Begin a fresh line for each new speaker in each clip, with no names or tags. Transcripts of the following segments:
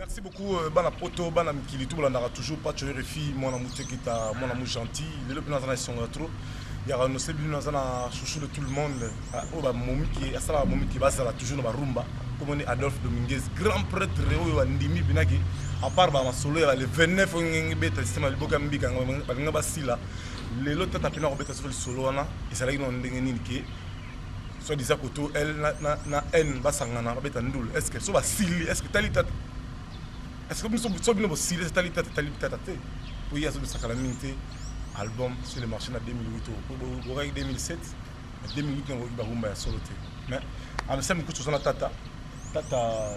Merci beaucoup bana poto, bana mikili, tout bolandaka toujours Pacho RFI, mwana muteketa, mwana mu gentil. Lelo pe naza na esengo ya trop. Ya renoncer bino, naza na chouchou de tout le monde. Oyo ba momiki, asala ba momiki bazala toujours na ba rumba. Comme on est Adolphe Dominguez, grand prêtre oyo andimi binaki à part ba masolo ya le 29 ngenge beta système liboka mbika balinga basila. Lelo tata pena kobeta solo solo wana ezalaki na ndenge nini ke soit disant koto L na N basangana babeta ndule. Est-ce que so basili, est-ce que tali tata, est-ce que biso so bino bosili, est-ce que tali tata, tali tata te po ye azobisaka la mingi te. Album sur le marché na 2008, okokaki 2007, na 2008 nangoki barumba ya solo te. Mais amesa mikutu toza na tata. Tata,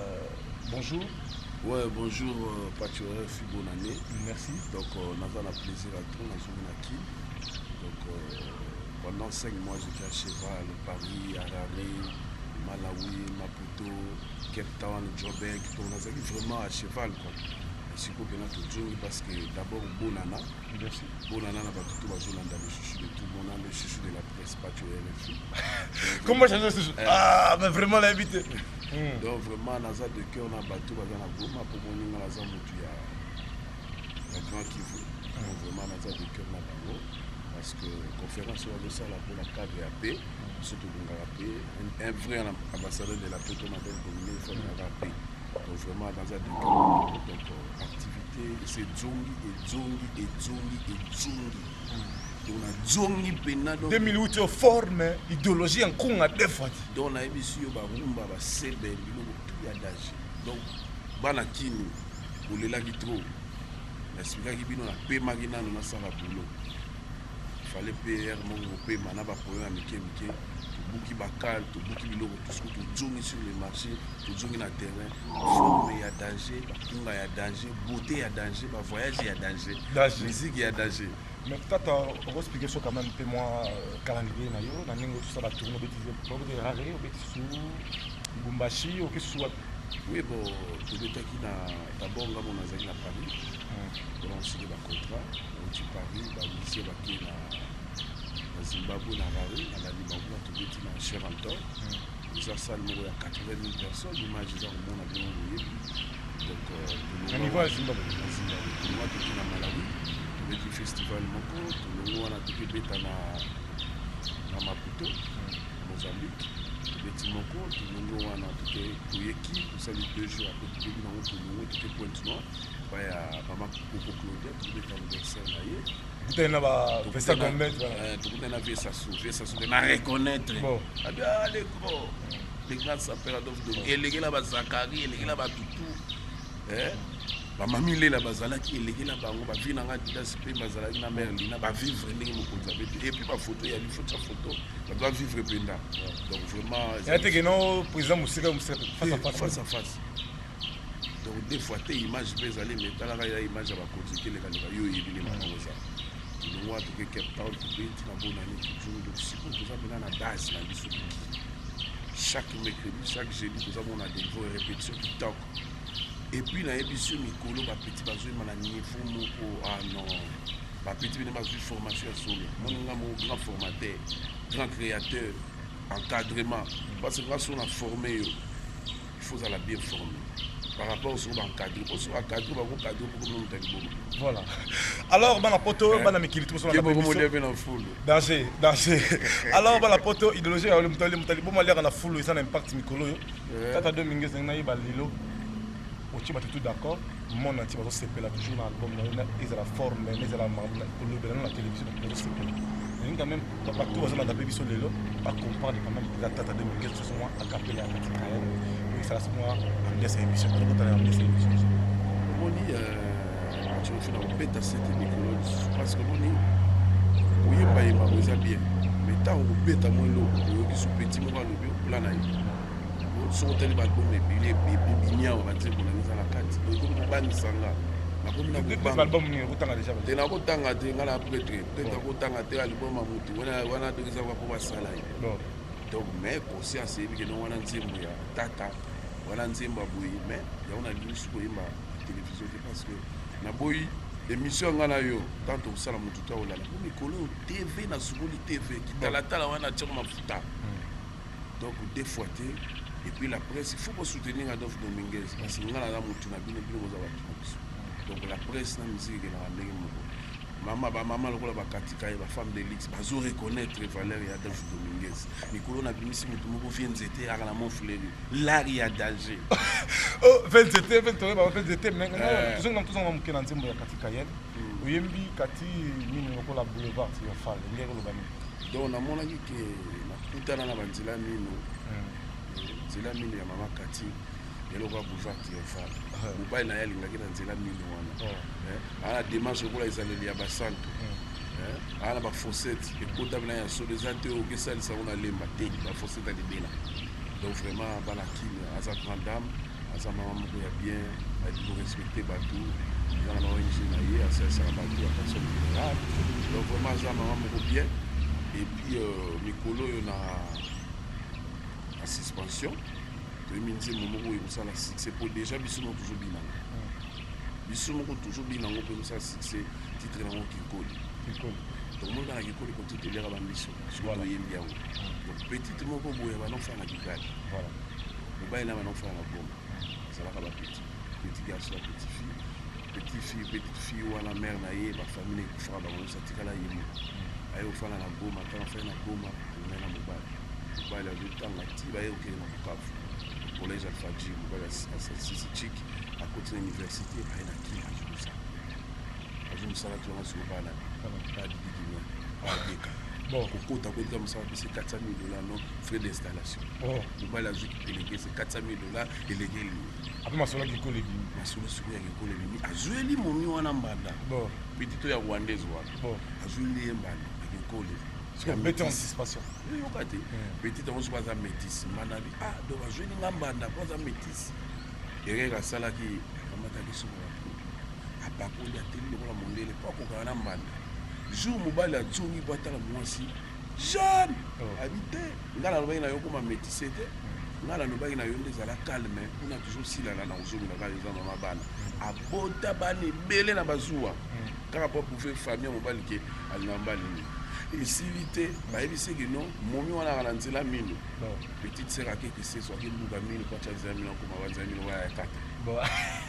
bonjour.
Ouais, bonjour Pacho RFI, bonne année.
Merci.
Donc, naza na plaisir à tout, naza na ki. Donc, pendant 5 mois, j'étais à cheval, Paris, Harare, Malawi, Maputo, Cape Town, Joburg. Donc, nazaki vraiment à cheval, quoi. Siko pena tozongi parce que d'abord bonana.
Merci.
Bonana na bato to bazolanda le chouchou de tout le monde, le chouchou de la presse, Pacho RFI.
Comment changer ce chouchou? Ah, mais vraiment l'invité.
Donc vraiment naza de cœur na bato baza na Goma po moninga naza mutu ya Grand Kivu. Donc vraiment naza de cœur na bango parce que conférence oyo bazosala pour la cadre ya paix, surtout tolingaka paix, un vrai ambassadeur de la paix comme Adolphe Dominguez, il faut alingaka paix. Donc vraiment naza de cœur na bango. Donc activité c'est zongi et zongi et zongi et zongi. Donc na zongi pena donc
2008 yo forme idéologie en kunga deux fois.
Donc na yebisi yo ba rumba ba sebe biloko tout ya danger. Donc bana kini bolelaki trop. Na expliquaki bino na pemaki nano na sala boulot. Fallait PR moko kopema na ba problème ya mike mike. Tobuki bakal, tobuki biloko tout ce que tozongi sur le marché, tozongi na terrain. Forme ya danger, bakunga ya danger, beauté ya danger, ba voyage ya danger,
danger.
Musique ya danger.
Mais tata, on va expliquer ça quand même un peu moi, calendrier na yo, na ndenge tout ça ba tourner obétise, obétise rare, obétise sous Lubumbashi, ok sous wapi?
Oui, bon, tobetaki na d'abord nga mona azali na Paris. On a signé ba contrat, on ti Paris, ba musicien ba ke na Zimbabwe na Harare, na la Libango, tobeti na Sheraton. Eza salle moko ya 80 000 personnes, image eza komona bino boyebi. Donc
Na niveau ya Zimbabwe.
Na Zimbabwe, tolongwa toki na Malawi, tobeti festival moko, tolongwa wana toki beta na Maputo, Mozambique, tobeti moko, tolongwa wana toke toyeki, tosali 2 jours après tobebi nango tolongwa toke Pointe Noire, ba ya mama Coco Claudia, tobeta anniversaire na ye.
Tokutani na ba Vesta Gomez, voilà.
Tokutani na Vesta Sou, Vesta Sou, na reconnaître.
Bon.
Abi, ah, les gros, les grands sapeurs Adolphe Dominguez, elekela ba Zacharie, elekela ba Tutu. Ba mami Lela bazalaki, elekela bango, ba vie na nga Didas pe bazalaki na mère Lina, ba vivre ndenge mokonzi abeti. Et puis ba photo ya photo ya photo, ba doit vivre penda. Donc vraiment,
Ya te que non président Moussika, Moussika, face à face.
Face à face. Donc des fois te image pe ezali, mais talaka ya image ya bakonzi te leka leka yo yebi ne makambo eza. Tolongwa toke Cape Town, tobeti na bonne année toujours. Donc sikoyo toza mpena na base na biso toki. Chaque mercredi, chaque jeudi toza mona Delvaux répétition kitoko. Et puis nayebi sur mikolo ba petit bazoyemba na niveau moko, ah non, ba petit bene bazwi formation ya solo. Moninga moko grand formateur, grand créateur, encadrement. Parce que grâce on a formé yo, il faut la bien former. Par rapport au encadré, parce que encadré, ba ko cadré pour nous tali bobo.
Voilà. Alors bana poto, bana mikili tout ça
na
biso.
Ke bobo na fulu.
Danger, danger. Alors bana poto idéologie ya mutali mutali bomo lera na fulu eza na impact mikolo yo. Tata Dominguez na yeba lelo. Otie bato tout d'accord, monde entier bazo sepela toujours na album na yo, na ezala forme, na ezala na kolobela na télévision, bato bazo sepela. Nalingi quand même bato bazolanda mpe biso lelo, ba comprendre quand même eza Tata Dominguez, soso mwa acapella ya kati kaye. Oyo esala so mwa ambiance ya émission, bato kotala ambiance ya émission.
Omoni tu na kobeta sete mikolo lisusu parce que omoni koyembayemba bo eza bien, mais ntango kobeta mwa eloko oyoki so petit moko alobi oplan na ye. Soki otali ba album ebele ebimi awa, banzembo na nga eza na kati. Donc, ekomi kobangisa nga. Nakomi na kobanga.
Ba album nini okotanga déjà?
Te, nakotanga te, nga na prêtre. Te, nakotanga te album ya motu. Wana, wana donc eza po basala ye.
Bon.
Donc, mais conscience eyebi ke non, wana nzembo ya tata, wana nzembo ya boye, mais yango nalingi soki koyemba télévision te parce que naboyi émission nga na yo tant tosala motu to akolala. Po mikolo oyo TV na sukoli TV, kitalatala wana atiako mafuta. Donc des fois te, Et puis la presse, il faut pas soutenir Adolphe Dominguez parce que nga naza motu na bino, bino boza bato na biso. Donc la presse na musique ekendaka ndenge moko. Mama, bamama lokola bakatika ye, bafemme de luxe bazo reconnaître valeur ya Adolphe Dominguez. Mikolo nabimisi motu moko vie nzete aka na Montfleuri, lari ya danger.
Oh, ve nzete, ve toyeba ve nzete, mais tozongi tozonga moke na nzembo ya Katika Yen. Oyembi kati nini lokola boulevard triomphal, ndenge koloba nini?
Donc namonaki ke nakutana na banzela mino, nzela mino ya mama Kati, eloko ya boulevard triomphal. Mobali na ye alingaki na nzela mino wana, aa na démarche lokola ezaleli ya basantu, aa na bafossette ekota mpena ya solo, eza te oyo okesalisa ngo na lemba te, bafossette ya libela. Donc vraiment bana Kine, aza grande dame, aza mama moko ya bien, ayebi korespecte bato, aza na ba ONG na ye, asalisaka bato ya personne vulnérable. Donc vraiment aza mama moko bien. Et puis mikolo oyo na suspension, toyembi nzembo moko oyo ekosala succès, po déjà biso moko tozobinanga, biso moko tozobina yango mpo ekosala succès. Titre nango Kinkoli. Tokomoni kaka na Kinkoli kote toliaka bambiso, soki toyembi yango. Donc petite moko boye banofana na Kigali, mobali na banofana na Goma, azalaka bapetit, petit garçon ya petit fille, petit fille, petite fille wana, mare na ye, bafamille ekufaka bango nyonso, atikala ye moko, aye kofanda na Goma. Ntango afandi na Goma, alingaki na mobali, mobali azotanga ti baye kokende na Bukavu, collège Alfajir. Mobali asisi chik, akoti na université, aye na Kini, azwi mosala, azwi mosala. Tonga sikoyo bana badidi kimia adeka kokota kotika mosala, pesi 400 000 dollars, no frais d'installation. Mobali azwi elenge, se 400 000 dollars elenge.
Ape masolo kikolo ebimi.
Masolo sikoyo ya kikolo ebimi, azweli momi wana mbanda, petit oyo ya rwandaise wana, azweli ye mbanda ya kikolo.
Bete en suspension.
Yoka te, petit yango soki aza métis, mbanda bi, ah, donc azweli nga mbanda mpo aza métis. Erreur asalaki, akamataki soko baproduit, apakoli, ateli lokola mondele mpo akokaka na mbanda. Jour mobali azongi mpo atala mwasi jeune, abi te, ngai nalobaki na yo koma métisse te, ngai nalobaki na yo nde ezala calme kuna, toujours silana na kozongela kaka. Eza mama bana, abota bana ebele na bazuwa kaka mpo aprouve famille ya mobali ke alinga mobali. Nini esili te, bayebisi ke non, momi wana aka na nzela mino. Petite sœur akeke seso, akebuka mino po atya nzela mino, akoma banzela mino wana ya kata.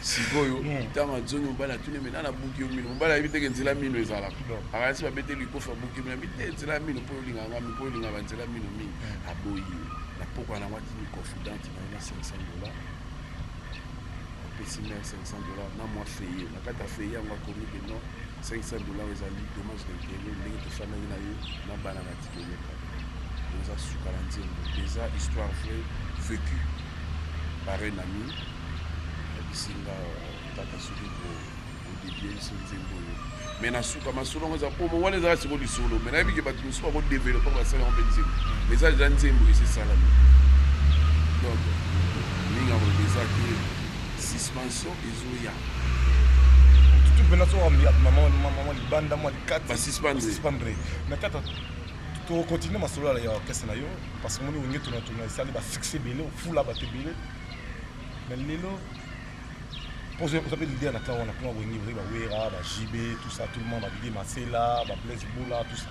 Sikoyo ntango azongi, mobali atuni: me nana abuki yo mino? Mobali ayebi teke nzela mino ezalaka, akanisi babete likofi, abuki mino. Abi te, nzela mino mpo olinga nga, mpo olinga banzela mino mingi. Aboyi ye. Na pokwa nango, atindi confidente na ye na 500 dollars, apesi mare 500 dollars na mwa feuille. Na kati ya feuille yango akomi ke non, 500 dollars ezali dommage d'intérêt, ndenge tofandaki na yo na bana na tikeli. Eza suka na nzembo, eza histoire vraie vécue par un ami. Ayebisi nga: tata, soki odebie biso nzembo oyo, mais na suka masolo yango eza po wana, ezaka siko lisolo, mais nayebi ke bato mosusu bakodéveloppe, basala yango mpe nzembo, mais eza deja nzembo esi esalami. Donc mingi akoloba eza ke suspension ezoya.
Tutu mpena so mama libanda mwa likati.
Basuspendre.
Mais tata, tokontinue masolo ya orchestre na yo, parce que moni Wenge Tunatuna esali basuccès ebele, ofula bato ebele. Mais lelo oza mpe leader na clan wana, clan Wenge, ozali bawera, baJB, tout ça, tout le monde, badidi Masela, bablaise Bula, tout ça.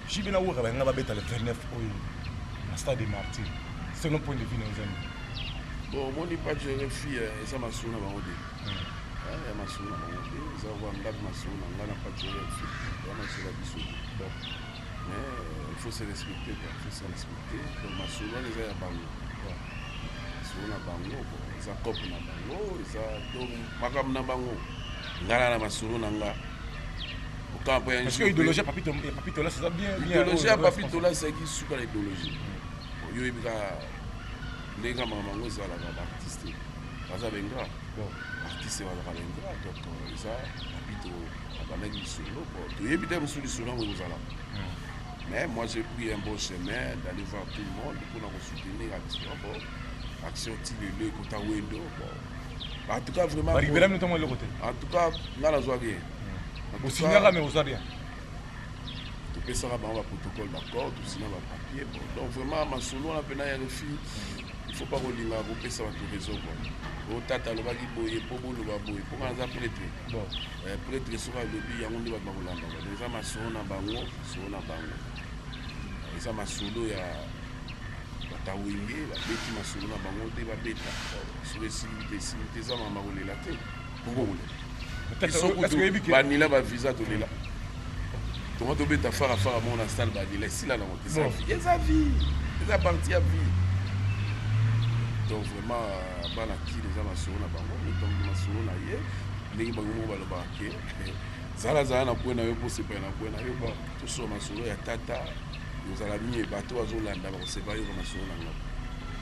JB na Wera balinga babeta le 29 oyo na stade de Martyr. Selon point de vue na ozani?
Bon, omoni, Pacho RFI, eza masolo na bango te, ya masolo na bango te, eza kwa ngapi masolo na nga na Pacho RFI, ya masolo ya biso te. Mais il faut se respecter quoi, il faut se respecter. Donc masolo wana eza ya bango, masolo na bango. Bon, eza cope na bango, eza donc makambo na bango. Nga na masolo na nga okama mpo ya
Parce que idéologie ya Papi Tola, c'est bien
bien. Idéologie ya Papi Tola ezalaki suka na idéologie. Yo oyebi kaka ndenge kaka makambo yango ezalaka, baartiste baza baingrat, artiste bazalaka baingrat. Donc eza Papi to abandaki lisolo. Bon, toyebi te mosusu lisolo yango ekozala, mais moi j'ai pris un bon chemin d'aller voir tout le monde mpona kosoutenir action. Bon, action ti lelo ekota wendo. Bon, en tout cas vraiment
Baribela mino ntango eloko te.
En tout cas nga nazwaki ye.
Osignaka, mais oza rien.
Topesaka bango baprotocole d'accord, tosina bapapier. Bon, donc vraiment masolo wana mpena ya RFI, il faut pas kolinga kopesa bato raison quoi. O tata alobaki boye mpo boloba boye, mpo nga naza prêtre. Prêtre soki alobi yango nde bato bakolandaka. Donc eza masolo na bango, masolo na bango, eza masolo ya Bato ya Wenge babeti masolo na bango te, babeta soki esimbi te, esimbi te, eza makambo kolela te. Poko kolela biso kutu banila bavisa, tolela tonga tobeta farafara moko na salle, banila esila nango te. Eza vie, eza partie ya vie. Donc vraiment, bana Kini, eza masolo na bango. Donc masolo na ye, ndenge bango moko balobaka ke zala zala na kwe na yo mpo sepela na kwe na yo. Tosola masolo ya tata, ozala mie bato bazolanda bakosepa yoka masolo na ngo.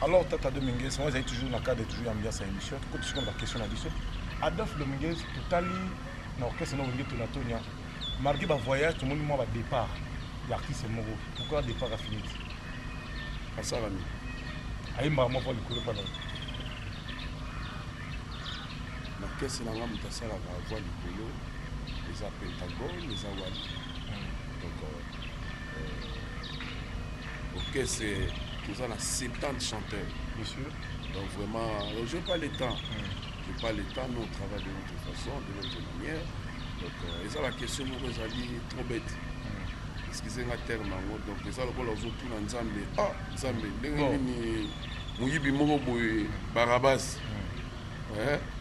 Alors tata Dominguez, moi ezali toujours na cadre toujours ya ambiance ya émission. Tokoti sikoyo na baquestion na biso. Adolphe Dominguez, totali na orchestre na Wenge Tonatonia, malgré bavoyage, tomoni mwa badépart ya artiste moko. Pourquoi départ afini ti?
Asala nini?
Ayembaka mwa voix likolo mpa na ye.
Na kese na nga, moto asalaka voix likolo eza Pentagone, eza Wali. Donc orchestre toza na 70 chanteurs.
Bien sûr.
Donc vraiment, j'ai pas le temps, j'ai pas le temps. Nous, on travaille de notre façon, de notre manière. Donc eza baquestion moko ezali trop bête, excuse nga terme yango. Donc eza lokola ozotuna Nzambe: ah Nzambe, ndenge nini moyibi moko boye Barabas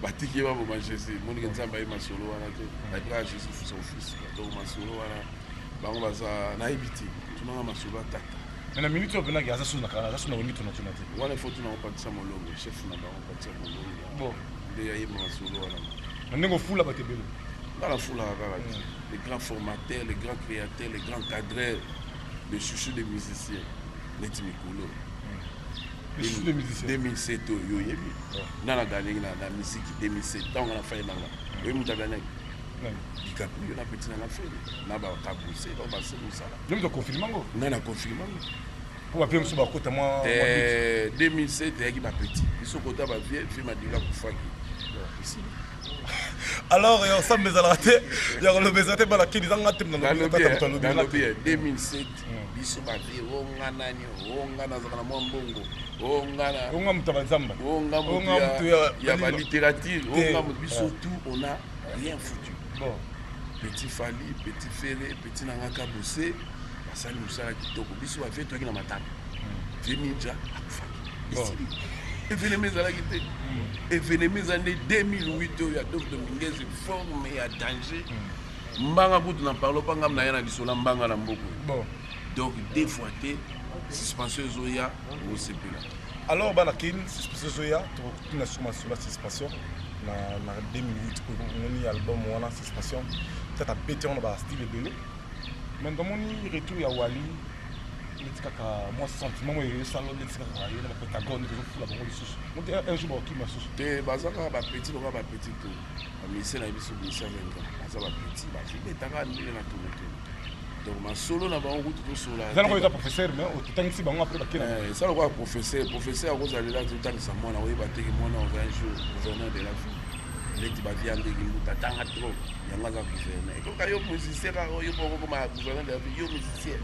batiki ye, baboma Jésus? Monike Nzambe aye masolo wana te, ayebikaka Jésus son fils. Donc masolo wana bango baza, nayebi te. Tunanga masolo ya tata.
Mais na minute oyo mpenaki aza su na Wenge Tonatona te.
Wana ifo tunango Patisa Molongo, chef na bango Patisa Molongo.
Bon.
Nde ayeba masolo wana.
Na ndenge ofula bato ebele.
Nga nafulaka kaka te. Les grands formateurs, les grands créateurs, les grands cadreurs, les chouchous des musiciens, neti mikolo.
Les chouchous des musiciens.
2007 oyo oyebi nga na gagnaki na musique 2007, ntango nga na fai nanga oyebi moto agagnaki? DiCaprio na petit nanga Fere na bakabuse, donc base mosala.
Yo moto aconfirme yango?
Nga na confirme yango.
Mpo bavie mosusu bakota mwa.
2007 eyaki bapetit, biso kota bavie vie Madinga akufaki, esili.
Alors ensemble ezalaka te ya koloba, eza te bana Kini, ezanga te.
Nalobi ya 2007, biso bavie onga nani, onga nazalaka na mwa mbongo, onga na
onga moto ya banzamba.
Onga moto ya balittérature, onga moto, biso tout, on a rien foutu.
Bon.
Petit Fali, petit Ferre, petit nanga Kabose basali mosala kitoko. Biso bavie toyaki na matanga, vie Ninja akufaki, esili. Événement ezalaki te. Événement eza nde 2008 oyo Adolphe Dominguez, forme ya danger, mbanga kutu na parlo mpa ngam na ye na lisolo ya mbanga na mboka.
Bon.
Donc deux fois te, suspension ezoya, okosepela.
Alors bana Kini, suspension ezoya, tokotuna siko masolo ya suspension na 2008. Omoni album wana suspension, peut-être abeti yango na bastyle ebele, mais tomoni retour ya Wali neti kaka mwa sentiment moko esala neti kaka ye na bapentagone tozofula bango lisusu mote un jour bakokima lisusu.
Te, baza kaka bapetit, lokola bapetit to bamusicien na biso, musicien aza grand, baza bapetit, bazobetaka ndenge na tonotoni. Donc masolo na bango kutu tosola.
Eza lokola eza professeur, mais otangisi bango, après bakena.
Eza lokola professeur. Professeur akozalela te otangisa mwana, oyeba teke mwana oza un jour gouverneur de la ville, neti bavia ndenge mbuta atanga trop, yango aza gouverneur. Ekoka yo musicien kaka, yo mpo okokoma gouverneur de la ville, yo musicien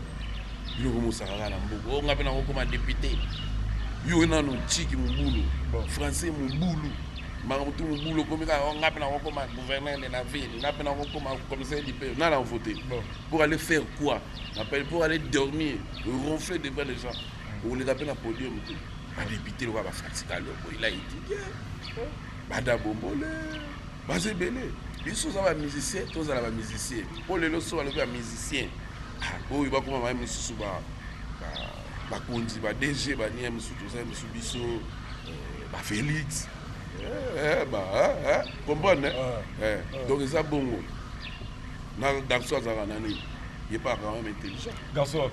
biloko mosaka kaka na mboka oyo. Nga mpe nakokoma député, yo nano tiki mobulu, français mobulu, makambo tu mobulu, okomi kaka nga mpe nakokoma gouverneur de la ville, nga mpe nakokoma commissaire du peuple. Nana voté pour aller faire quoi? Appelle pour aller dormir, ronfler devant les gens, oleka mpe na podium te. Badéputé lokola baFrancis Kalombo, il a étudié, bada bombole, baza ebele. Biso oza bamusicien, tozala bamusicien, mpo lelo so balobi bamusicien oyo bakoma baye mosusu, bakonzi, ba DG, bania mosusu, toza mosusu biso, bafélix, comprendre. Donc eza bongo na garçon azalaka nani, ye pas quand même intelligent.
Garçon,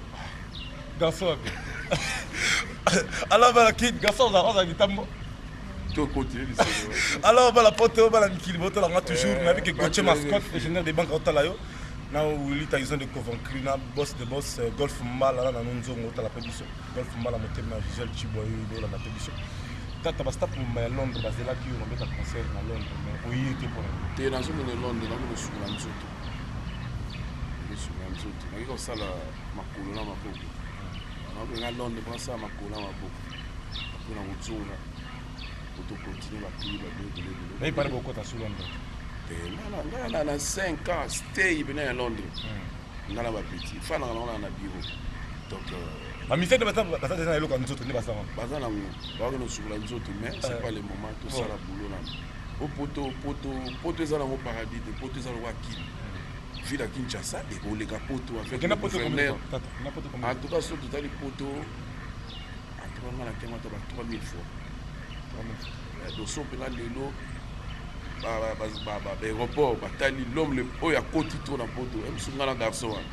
garçon, alors bala Kid, garçon azalaka kitambo.
Tocontinue lisolo.
Alors bala poto, bala mikili, botalanga toujours nayebi ke Gauthier Mascotte, ingénieur des banques, otala yo na Willy Tyson de Convaincre, na boss de boss Golf Mbala na nano nzongo, otala mpe biso Golf Mbala, motema ya Gisèle Chibwa oyo olanda mpe biso. Tata, bastaff mobimba ya Londres bazelaki yo nabeta concert na Londres, mais oye te mpona?
Te, nazokende Londres, nakende sukola nzoto, sukola nzoto, naki kosala makolo na maboko. Nakokenga Londres mpo nasala makolo na maboko, mpona kozonga po tocontinue bapili babebelebele.
Nayi pare bokota su Londres?
Te, nga na 5 ans stay pene ya Londres, nga na bapetit fanaka nango na bureau. Donc
Bamusicien nde baza deja na eloko ya nzoto nde baza wana.
Baza nango, bakokende kosukola nzoto, mais c'est pas le moment. Tosala boulot nano. Po poto, poto, poto eza nango paradis te. Poto eza lokola Kini. Ville ya Kinshasa ekoleka poto avec
Okenda
le
poto combien de
gouverneur.
fois, tata? Okenda poto combien
En
de
tout cas, soki totali poto, en tout cas nga nakengo ata ba 3000 fois.
Fois?
Donc so mpena lelo baaéroport batali l'homme oyo akoti to na poto, mosu nga na garçon wana.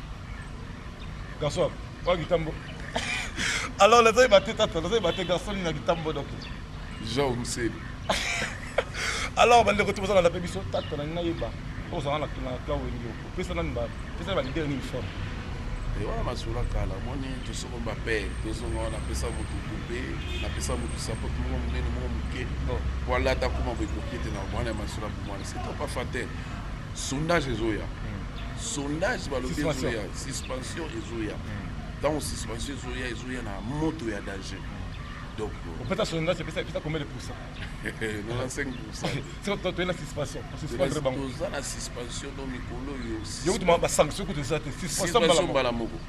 Garçon oyo kitambo. Alors nazoyeba te, tata, nazoyeba te garçon nini na kitambo, donc.
Jean Mseli.
Alors bandeko te bozalanda mpe biso, tata na ngai, nayeba ozala na clan Wenge, opesa nani, pesa baleader nini forme?
E wana masolo kala. Omoni, tosoko bapere tozonga wana. Napesa motu coupe, napesa motu sapato moko monene, moko moke, po alata kuma boye ekoki ete na wana ya masolo ya bomwana. C'est pas fater. Sondage ezoya, sondage balobi
Suspension.
Ezoya, suspension ezoya. Ntango suspension ezoya, ezoya na moto ya danger. Donc
Opesa sondage, epesa combien de pourcent?
95.
Siko toye na suspension, osuspendre bango.
Toza na suspension, donc mikolo oyo
Yo kutu basanction kutu eza te, suspension mbala
suspension
moko.
Mbala moko.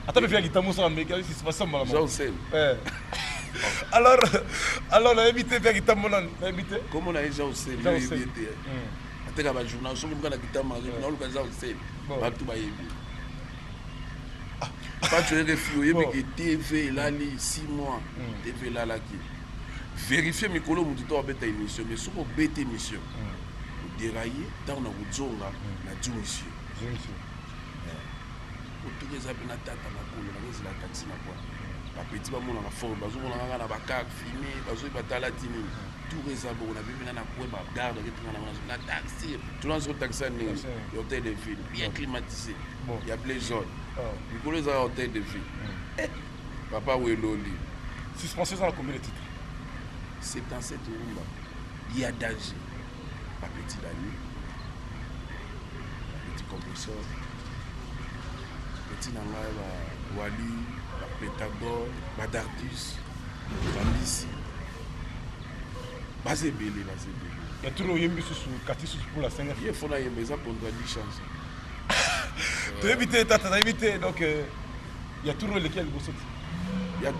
Ata mpe via kitambo osala meki suspension mbala
Jean
moko.
Sel.
Eh. Alors nayebi te via kitambo nani, nayebi te.
Kombo na ye Jean Sel.
Jean
Yo yebi
Sel.
ete ateka bajournal. Soki moka na kitamba, naoluka Jean Sel. Bato bayebi Pacho RFI. Oyebi ke TV elali 6 mois. TV elalaki. Vérifie mikolo motu to abeta émission, mais soki obeta émission, odéraille, ntango na kozonga na zongisi yo. Otuka eza mpe na tata makolo nakozela taxi na kwa bapeti bamonaka forme, bazomona kaka na bacar filme, bazoyeba tala ti nini. Tour eza bongo na bimi na kwe bagarde aketinga nango na taxi. Tuna soko taxi ya ndenge
Taxi.
ya hôtel de ville bien climatisé, ya blé jaune. Mikolo eza ya hôtel de ville. Eh, papa weloli.
Suspension eza na combien de titres?
77 rumba ya danger. Bapeti la nuit, bapeti compresseur, petit na ngai bawali, bapentagone, badardus, bambisi, baza ebele, baza ebele.
Ya tour oyembi susu kati susu pour la cinquième.
Ye fo nayemba, eza contradit chanson.
Toyebi te, tata, nayebi te. Donc ya tour eleki ya liboso te.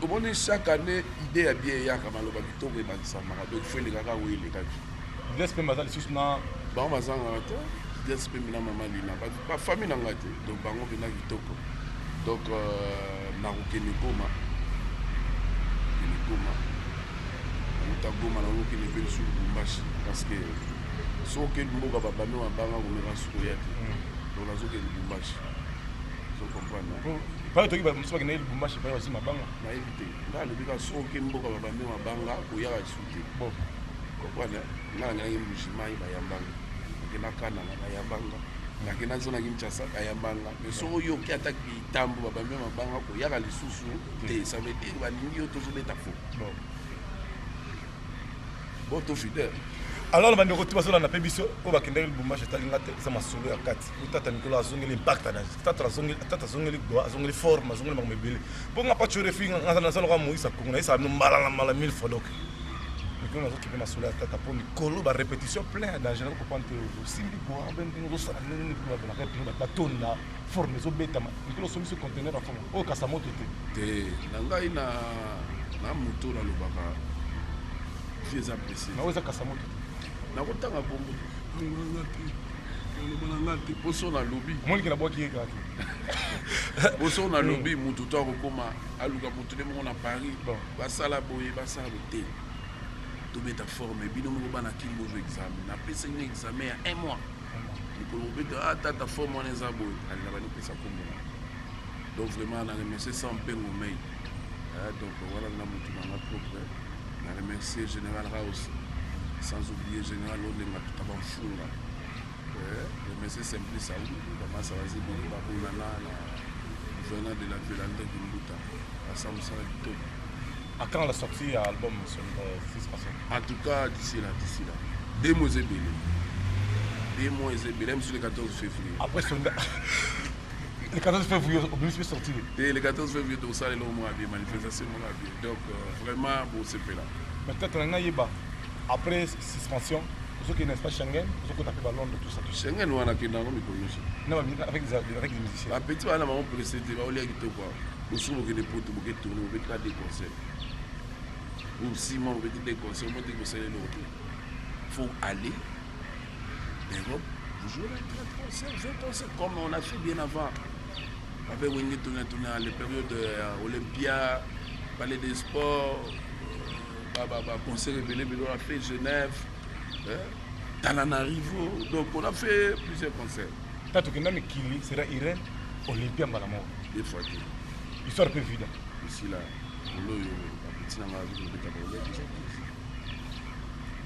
Omoni, chaque année idée ya bien eyaka, maloba kitoko ebakisamaka. Donc fo elekaka oyo elekaki.
Des mpe baza lisusu na
Bango bazangaka te. Des mpe mina mama Lina, bafamille na ngai te. Donc bango mpena kitoko. Donc nakokende Goma, kende Goma, nauta Goma, nakokende mpe lisusu Lubumbashi, parce que soki okende mboka babami mabanga, komeka suku oya te. Donc nazokende Lubumbashi, so comprendre.
Pale toki mosusu bakendaki Lubumbashi, pale bazwi mabanga.
Nayebi te. Ngai alobi kaka soki oke mboka babambi mabanga, koyaka lisusu te. Comprendre, nga nakendaki Mbujimai, bayambanga. Nakenda Kananga, bayambanga. Nakenda zo na Kinshasa, bayambanga. Mais soki oyoki ata kitambo babambi mabanga, koyaka lisusu te. Ça veut dire balingi yo, tozobeta fo bon to fidèle.
Alors bandeko ti bazolanda mpe biso oyo bakendaki Lubumbashi, etalinga te, eza masolo ya kati. Tata mikolo azongeli impact na tata, azongeli, tata azongeli goa, azongeli forme, azongeli makambo ebele. Mpo nga Pacho Refi, naza loka Moïse Akongo, nayesaka bino mbala na mbala, mille fois. Donc mikolo nazokipe masolo ya tata, mpo mikolo barépétition plein ya danger. Nakokomprendre te, osimbi goa mpe ndenge ozosala ndenge nini, batonda forme ezobetama. Mikolo osombisi conteneur ya forme oyo kasa moto te.
Te, na ngai na moto nalobaka, vie eza pressé.
Na oyo eza kasa moto te.
Nakotanga kombo te, naloba na nga te, mpo so nalobi
Omoniki nabwaki ye kaka te.
Mpo so nalobi, motu to akokoma aluka motu nde moko na Paris. Basala boye, basala boye te. Tobeta forme. Bino moko bana Kini bozwa examen, napesaki no examen ya un mois. Mikolo kobeta, ah tata, forme wana eza boye, alinga banipesa kombo na. Donc vraiment na remercier sans mpengo mei. Donc wana na motu nanga propre. Na remercier général House, sans oublier général Olenga Tuta Bamfunga, remercier Simplice Aou, bamasa baza ebele, babonana na gouverneur de la ville André Kimbuta, asa mosala kitoko.
À quand la sortie ya album Suspension?
En tout cas d'ici là, d'ici là 2 mois eza ebele, 2 mois eza ebele, mosu le 14 février.
Après sonda le 14 février, obimisi mpe sortie.
Te, le 14 février tokosala eloko moko ya bien, manifestation moko ya bien. Donc vraiment bosepela.
Mais peut-être na ngai yeba, après suspension Ozokende na espace Schengen, ozokota mpe balondres, tout ça, tout ça.
Schengen wana akenda yango mikolo nyonso.
Non, avec des musiciens.
Bapeti bana bango presse te, baolia kitoko awa. Bosuku bokende poto, boke tourne, bobeti ka deux concert ou 6 mois, bobeti deux concert, mo ndenge bosala eloko te. Faut aller l'Europe, vous jouez 30 concerts, 20 concerts, comme on a fait bien avant avec Wenge. Tourne tourne les périodes Olympia, Palais des Sports, ba concert ebele ebele. On a fait Genève, hein, Tananarivo, donc on a fait plusieurs concerts.
Ta tokenda mikili sera Irene, Olympia, mbala moko.
Deux fois te.
Histoire mpe vida.
Esila kolo oyo bapeti na nga bazobeta, baolia déjà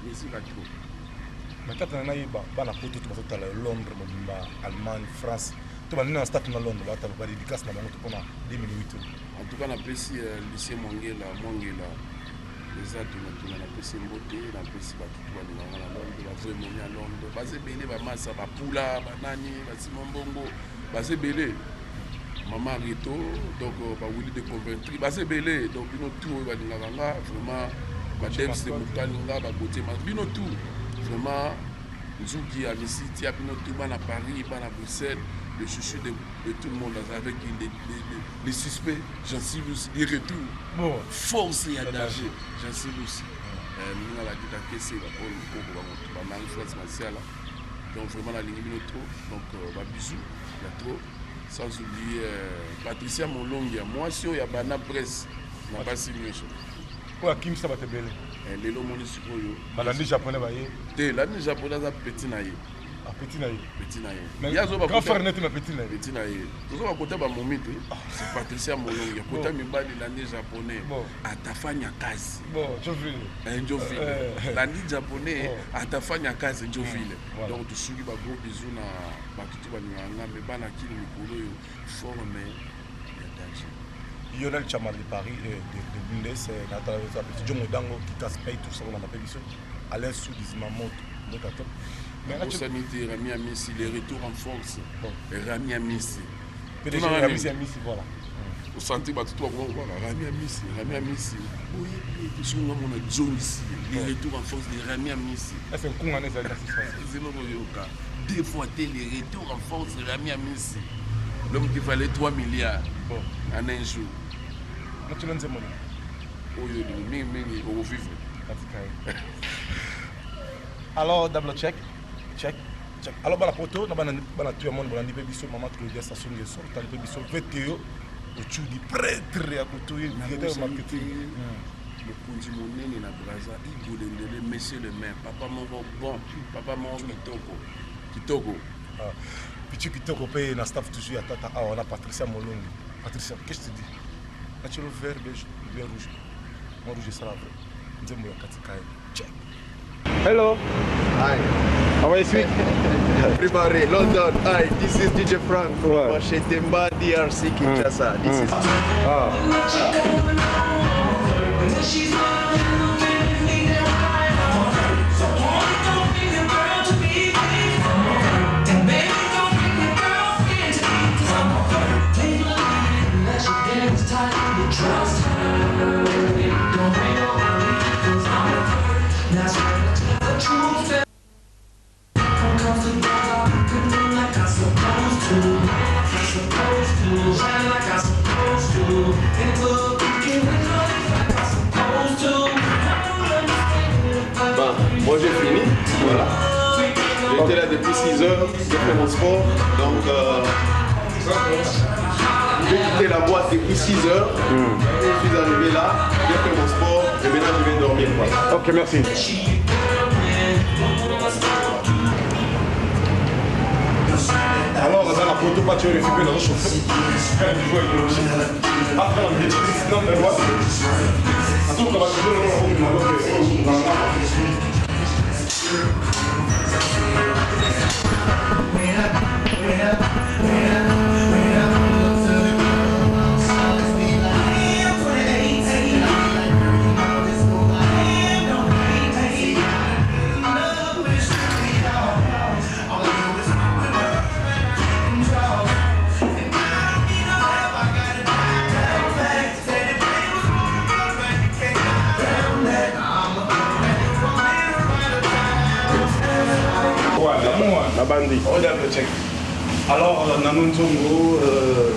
misika trop.
Mais tata na nayeba, bana poto to bazotala Londres mobimba, Allemagne, France, to banini na staff na Londres batala, badédicace na bango to mpona 2008.
En tout cas, napesi Lucien Mwangela, Mwangela eza tunatuna, napesi mbote, napesi bato to balinganga na Londres, bavrai momi ya Londres baza ebele, bamasa, bapula, banani, basima mbongo baza ebele, mama Rito, donc bawili de Conventry baza ebele. Donc bino tout oyo balingaka nga vraiment, badems de mokalinga, bagotie, bino tout vraiment, Nzuki ya Misitia, bino tout, bana Paris, bana Bruxelles, le chouchou de tout le monde avec les suspects, Jean-Silus, les retours.
Bon.
Force ya danger, Jean-Silus, moninga bakita kese, bapole mokoko, bango bamarie France Masiala. Donc vraiment nalingi bino trop. Donc babisou ya trop, sans oublier Patricia Molongi ya mwasi oyo ya bana presse na basi nyonso.
Oyo akimisa bato ebele.
Lelo omoni sikoyo.
Balandi japonais baye.
Te, landi japonais aza petit na ye.
Ah, petit na ye.
Petit na ye.
Mais grand frère neti na petit na ye.
Petit na ye, toza bakota bamomi te. C'est Patricia Molongi, akota mibali, landi japonais atafanya kazi.
Bon, njo vile.
Njo vile, landi japonais atafanya kazi, njo vile. Donc tosuki, bagros bisous na bato to balingaka nga. Me bana kini mikolo oyo, forme ya danger.
Lionel Chamal de Paris, de Bundes, Nathan Petit Jomo Dango, Kitas Pay, tout ça, on a appelé biso. Alain Soudizma Moto, Moto top.
Bosani te Rami Amisi, le retour en force. Bon. Rami Amisi.
PDG Rami Amisi, voilà.
Osanti bato to bakoma Rami Amisi, Rami Amisi, oyebi ete soki nga mona zongisi le retour en force de Rami Amisi.
Est-ce que nkunga ezali na
zelo koyoka deux fois te, le retour en force de Rami Amisi, l'homme qui valait 3 milliards en un jour.
Natuna nzembo.
Oyo olingi mingimingi, okovivre.
Katika ye. Alors, double check, check, check. Alors bana poto na bana, bana tu ya monde, bolandi mpe biso, mama Claudia Sassou Nguesso otali mpe biso, VTO Ochudi, prêtre ya kotoye, directeur marketing.
Mokonzi monene na Braza, Igolendele, monsieur le maire, papa moko bon, papa moko kitoko kitoko.
Pichu kitoko mpe na staff toujours ya tata awa na Patricia Molongi. Patricia, qu'est-ce que tu dis? Natielo vert beige, bien rouge, moi rouge esala vrai nzembo ya katika ye. Check.
Hello.
Hi.
How are you, sweet?
Everybody, London. Hi, this is DJ Frank from Mashetemba, DRC, Kinshasa. This is.
Ah.
Trust her, don't rain over me, 'cause I'm a That's when I tell the truth. Comes together, like I'm supposed to, I'm supposed to, shine like I'm supposed to, and look, you like I'm supposed to.
Ben, moi j'ai fini, voilà. J'étais là depuis 6 heures, j'ai fait mon sport, donc j'ai quitté la boîte depuis 6 heures, je suis arrivé là, j'ai fait mon sport et maintenant je vais dormir. Voilà.
Ok, merci.
Alors aza na poto, pati oyo refi mpe nazochauffe niveau idéologie après na bêtise number one, azokoka bato.
Nabandi.
Regarde check. Alors Nano Nzongo euh,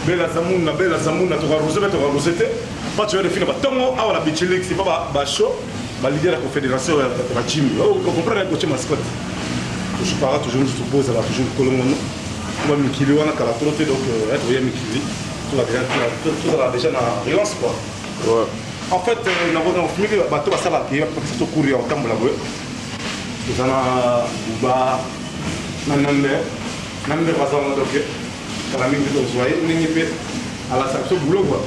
Bella Zamuna, Bella Zamuna, toka rose pe toka rose te. Pas tu refina ba tongo awa na Bichilix, pas ba ba show, ba leader ya confédération ya ba Jimmy. Oh, comprendre ko mascotte. Toujours para toujours nous suppose la toujours kolongono. Ba mikili wana kala trop te donc euh, toya mikili. Tout déjà na relance quoi.
Ouais.
En fait, euh, na fumiki bato basalaka ye bapesa to cours ya kotambola boye. Toza na Buba na Nande, Nande baza wana donc kala mingi tozwa ye ndenge mpe alasaka biso boulot quoi.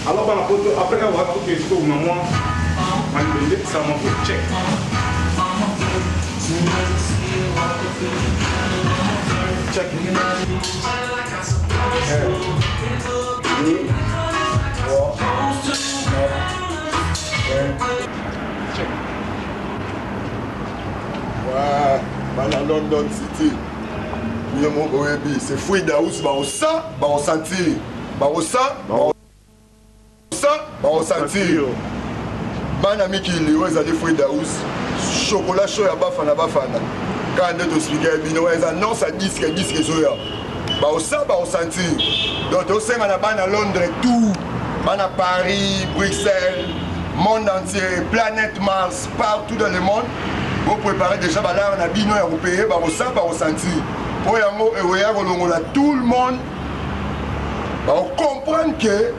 Alors bana poto après awa toke sikoyo na mwa malibende sama ko check. Check.
2, 3, 4, 5. Ouais, bana London City. Bino moko boyebi, c'est Frida House baosa, baosentir. Baosa, baosa, baosentir. Bana mikili oyo ezali Frida House, chocolat chaud ya bafana bafana. Kaka nde toexplike bino eza annonce ya disque, disque ezoya. Baosa, baosentir. Donc tosenga na bana Londres tout, bana Paris, Bruxelles, monde entier, planète Mars, partout dans le monde. Vous préparez déjà balare na bino ya kopaye bakosa bakosentir mpo yango ekoya kolongola tout le monde bakocomprendre que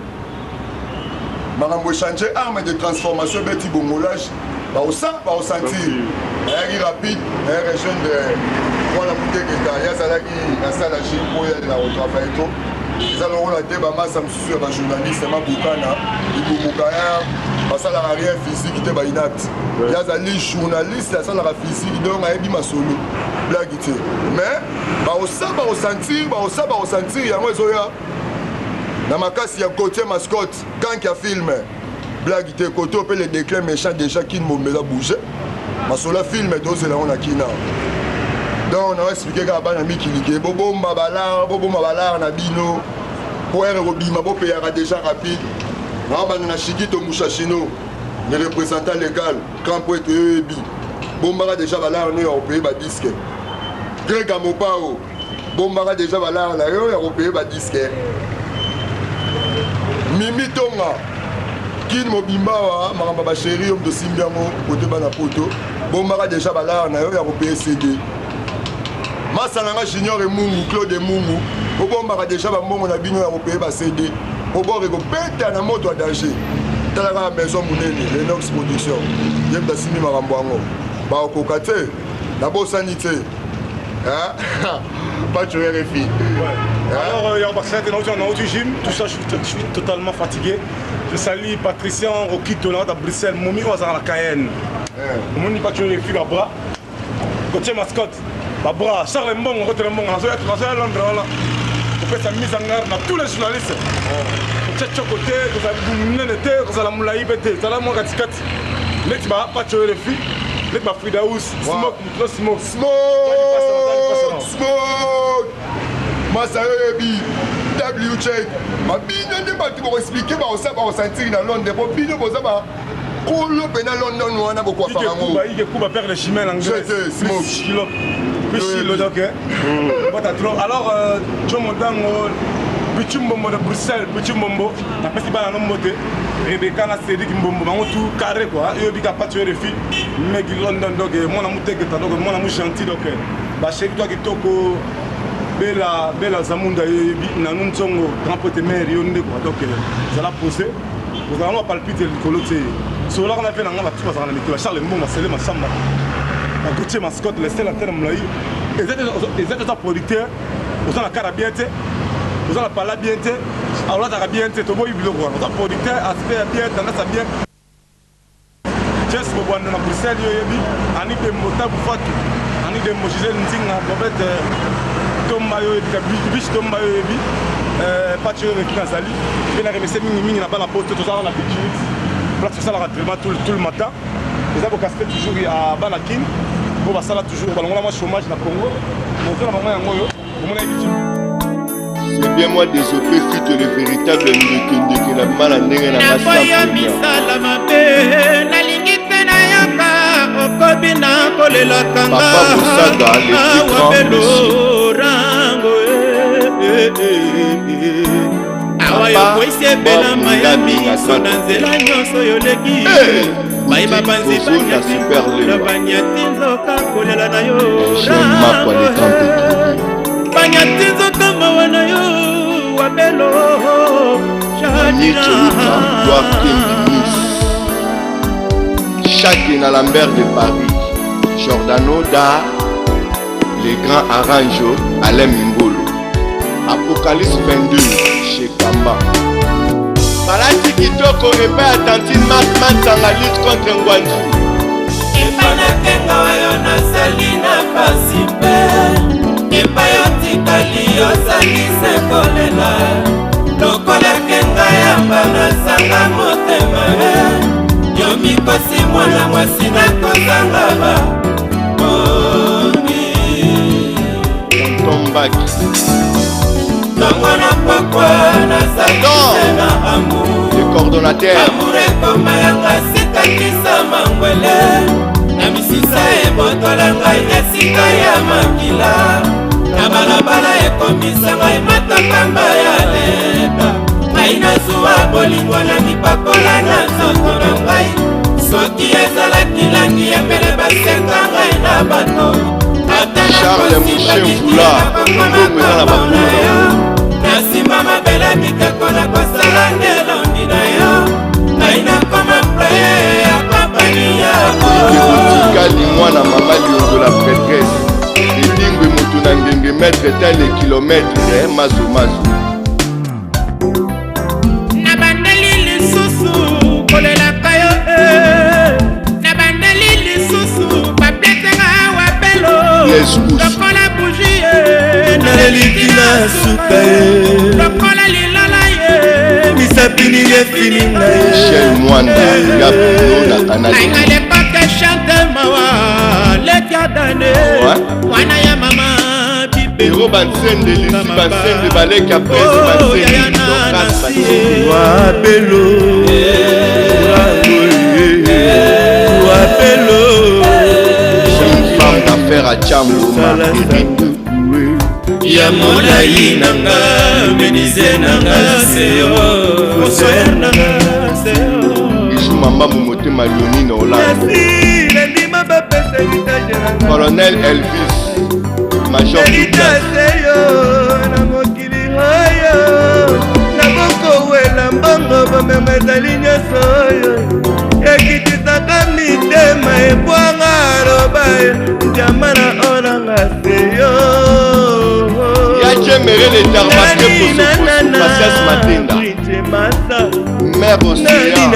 makambo echange arme de transformation ebeti bongolage bakosa bakosentir nayaki rapide naye rejoindre mwana moteketa ye azalaki na sala gym mpo ye na kotravaille trop eza lokola te bamasa mosusu ya bajournaliste mabukana libumuka ya basalaka rien physique te bainapte. Ye azali journaliste asalaka physique donc ayebi masolo blague te mais baosa baosentir baosa baosentir yango ezoya na makasi ya Gauthier Mascotte kank ya film blague te kote mpe le déclin méchant déjà kin mombela bouge masolo ya film tozela yango na kina. Donc na expliquer kaka bana mikili ke bobomba balare bobomba balare na bino po ere kobima bopeyaka déjà rapide. Naobanda na Shikito Mushashino le représentant légal grand prêtre oyebi bombaka déjà balare no ya kopeye badisque. Greg Amopao bombaka déjà balare na yo ya kopeye badisque. Mimi Tonga kin mobimba wa makambo ya basheri yo moto osimbi yango kote bana poto bombaka déjà balare na yo ya kopeye CD. Masa na nga Junior Emungu Claude Emungu bobombaka déjà bambongo na bino ya kopeye ba CD po bor ekobeta na moto ya danger. Tala kaka maison monene Lenox Production ye moto asimbi makambo yango bakokoka te nabosani te Pacho RFI.
Ouais. Alors, il y a un gym, tout ça, je suis totalement fatigué. Je salue Patricien Rokito là, à Bruxelles, Momi Oazar la Cayenne. Omoni Pacho RFI, babra. Gauthier Mascotte, babra. Charles Mbongo, Rotel Mbongo, Nazoya Londres, voilà. On fait sa mise en garde à tous les journalistes. Otia tchoko te, kozala monene te, kozala molai mpe te, zala mwa katikati. Neti ba Pacho RFI, neti ba Frida House, Smoke, no Smoke.
Smoke! Smoke! Masa oyebi W check babino nde bato bokoexplike bakosa bakosantiri na Londres po bino boza bakolo mpena London wana bokwafaka yango.
Ike Kuba père de Chimène en Grèce.
Smoke.
Kilo. Plus kilo donc. Bata trop. Alors Joe Modango Pichu Mbombo de Bruxelles, Pichu Mbombo, napesi bana no mbote. Rebecca na Cédric Mbombo bango tout carré quoi. Yo bika Pacho RFI, Megi London donc mwana muteketa donc mwana mu gentil donc ba chéri toi kitoko Bella Bella Zamunda yebi nanu ntsongo grand pote mère yo nde quoi donc zala posé. Ozala mwa palpite likolo te. Solaka na pe na nga bato bazala na mikolo Charles Mbongo Sele Masamba. Ba Gauthier Mascotte le seul antenne molayi. Eza te producteur, oza na kara bien te. Oza na pala bien te. Olataka bien te, toboyi biloko wana. Oza producteur, aspect ya bien, tendance ya bien. Jess Bobwando na Bruxelles yo yebi, Annie Dembo Tabu Fatou, Annie Dembo Gisèle Nzinga, Bobette Tomba yo yebi, Biche Tomba yo yebi, Pacho yo yebi Nazali. Pe na remercier mingi mingi na bana poto tozalaka na Beach place tosalaka vraiment tout le matin. Eza bokasite toujours ya bana Kin po basala toujours balongola mwa chômage na Congo. Moto na bango yango oyo omona yebi.
C'est bien moi désolé fut le véritable ndeke ndeke na mala ndenge na
Naboya misala mabe, nalingi te nayoka. Nakobi nakolelaka nga
Papa Bosaga, le plus
awa
grand
belo
monsieur.
rango eh, eh, eh, eh. Awa
Papa
yokwesi ebela
Bob
Miami
Ngabi na
so na
Santo.
nzela nyonso yoleki.
Eh,
Bayeba
boutique
banzi
Bozo na
banyati
Super
na
Lewa.
banyati nzoka kolela na yo
Jeune Makwa,
rango
le grand
eh.
pétrolier.
Banyati nzoka mawa na yo wabelo.
Niche Luka, Gloire Kendi Nice. Chaque na Lambert de Paris. Giordano Da, le grand Aranjo, Alain Mimbolo. Apocalypse 22, chez Kamba. Balati kitoko epai ya tantine Mark Mansanga lutte contre Ngwanzu.
Epai nakenga oyo nasali na pasi mpe epai otikali ozali se kolela lokola kenga yamba nazanga motema e yo mikosi mwana mwasi nakozanga ba boni.
Tonton Mbaki.
Ntongo na pokwa nazali
Non.
se na amour.
Le coordonnateur.
Amour ekoma yanga sikakisa mangwele na misisa ebotola ngai esika ya makila na balabala ekomisa ngai matokamba ya leta ngai nazuwa bolingo na mipakola na nzoto na ngai soki ezalaki langi ya pele baseka ngai na bato ata
Charles
nakosimba
Mouché
kiki
Mvula,
nakokoma
mbongo eza na
kombo
bakolo
na
na
yo na nsima mabele mikeko nakosala nde elongi na yo ngai nakoma ploye ya kompani ya
Ekotikali mwana mama Liongo la prêtresse. Edingwe moto na ngenge maître tel le kilomètre eh, mazo mazo.
Nabandeli lisusu kolelaka yo eh. Nabandeli lisusu babletenga awa belo.
Blaise Kusu.
Lokola buji ye
Naleliki na suka ye.
Lokola lilala ye.
Misapi nini efini ngai.
Michel Mwanda ya Bruno na Canal.
Ngai lepoke chante mawa leki adane.
Ouais.
Mwana ya mama bibe.
Héros Bansende, Lisi Bansende, Balek ya Prince
Oh,
Bansende,
yaya na
Dorcas
Nancy.
Bansende.
Wabelo wabelo.
Jeune femme d'affaires à Tchango, Marguerite.
Ya molai nanga menise nanga seyo fosoyer nanga seyo.
Bijou Mamba Motema Leonie na Hollande.
Nasi nandima bapesa heritage na nga.
Colonel Elvis, Major Douglas.
Heritage yo na mokili oyo nakokowela mbongo bomema ezali nyonso oyo ekitisaka mitema ebwanga aloba ndiama na onanga seyo.
Ya Djemere le Tarmaké Poso Poso, Patience Matenda. Mère Océan,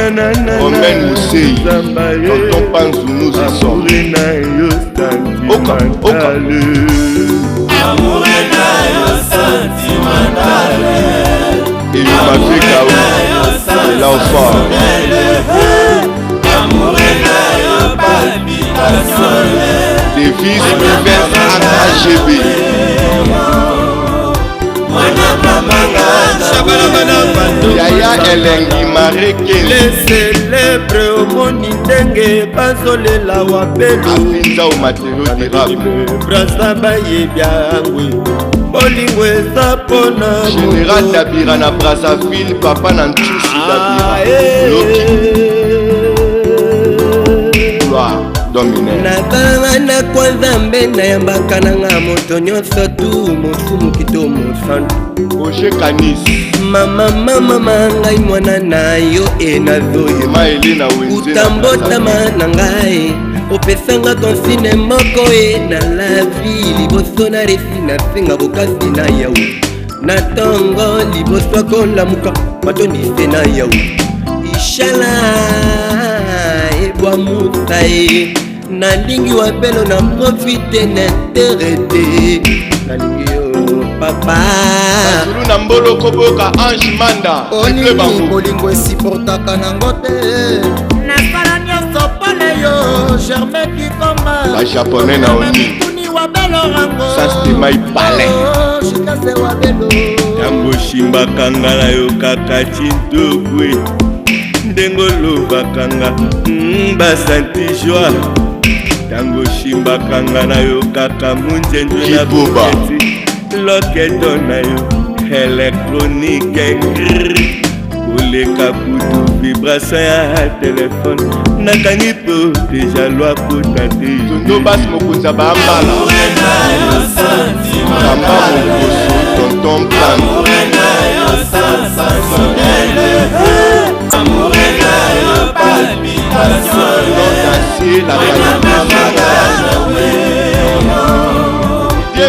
Romaine Moussei, Tonton Panzu nous y sommes. Oka, oka.
Amour na yo sentimentale.
Et Mafé Kao, et l'enfant.
Amour na yo palpitation.
Davis Rivers AKGB.
Mwana mamanga.
Yaya Elengi Marie Kenzi.
Les célèbre omoni ndenge bazolela wabelo.
Afinza au matériau durable.
Brasa bayebi yangwe bolingo eza mpona
Général
moto.
Dabira na Brazzaville, papa na Ntusu
Ah,
Dabira.
eh.
Loki, gloire dominaire.
Nabalanga na kwa nzambe nayambaka nanga moto nyonso tu mosumuki to mosantu.
Roger Canis,
Mama mama ngai mwana na yo e nazoyeba.
Ema Elena Wenze na
Utambotama na ngai opesanga konsine moko e na lavi liboso na resi nasenga bokasi na yau na ntongo liboso akolamuka matondise na yau ishala ebwa musa e nalingi wabelo na profite na tere te nalingi yo papa.
Zulu na Mboloko boyoka Ange Manda, triple
Olingi
bango.
bolingo esiportaka nango te nasala nyonso mpona yo Germain Kikoma.
Ba japonais na oni.
Mituni wabelo rango.
Ça, c'était my palais.
Oh, Chikase wabelo.
Ntango osimbaka nga nayokaka cintokwe ndenge olobaka nga basanti joi.
Ntango oshimbaka nga nayokaka munjenju na
Kiboba.
buketi loketo na yo elektronike koleka kutu vibration ya telefone nakangi po deja lwa kota te.
Tondo basi mokonzi ya baambala kamba mokoso tonton plano. D'acier la qualité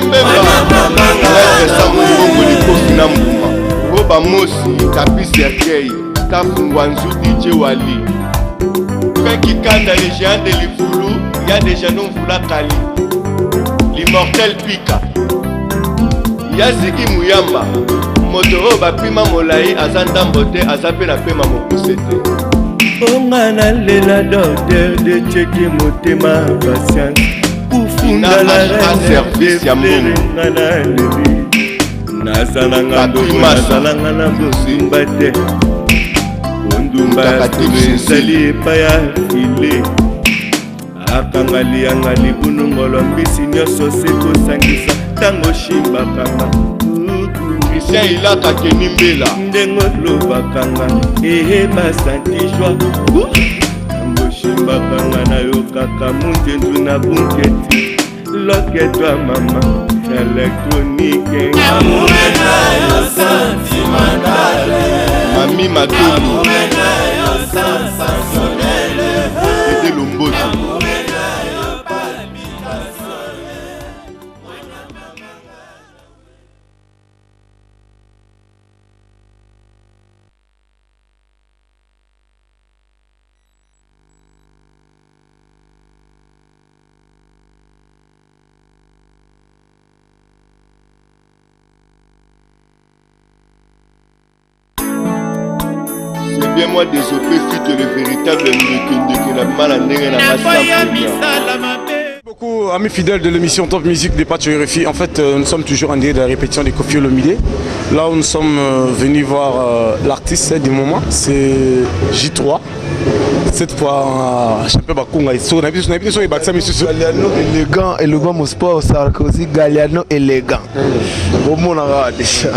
mbemba maître sango mbongo likofi na mbuma roba mosi tapi cercueil staff ngwanzu dj wali Peki Kanda le géant de Lifulu ya deja no mvula kali l'immortel Pika ya Zigi Muyamba moto oyo bapima molai aza ndambo te aza mpe na pema mokuse te.
Onga nalela docteur de cheki motema patience kufunda
Na
la
HA service ya mbongo.
nga naleli naza na ngambo
Papi Massa.
nazalanga na bosumba te ondumba ya
Mtakatifu
solo
Cécile.
ezali epai ya file akanga liyanga libunu ngolo mbisi nyonso se kosangisa ntango oshimbakanga.
Christian Ilaka Keni Mbela
ndenge olobakanga ehe basanti joi ntango oshimbakanga nayokaka munjenzu na bunketi loketo ya mama elektronike.
Mami Matondo Dede Lomboto C'est bien moi désolé fut le véritable ndeke na bima na ndenge na nga sans
Beaucoup, amis fidèles de l'émission Top Music de Pacho RFI. En fait, nous sommes toujours en direct de la répétition de Koffi Olomide. Là où nous sommes venus voir l'artiste du moment, c'est J3. Cette fois, champion Bakunga, et so, na biso na biso ebakisa misusu.
Galliano élégant, élégant mon sport Sarkozy, Galliano élégant. Omonaka déjà.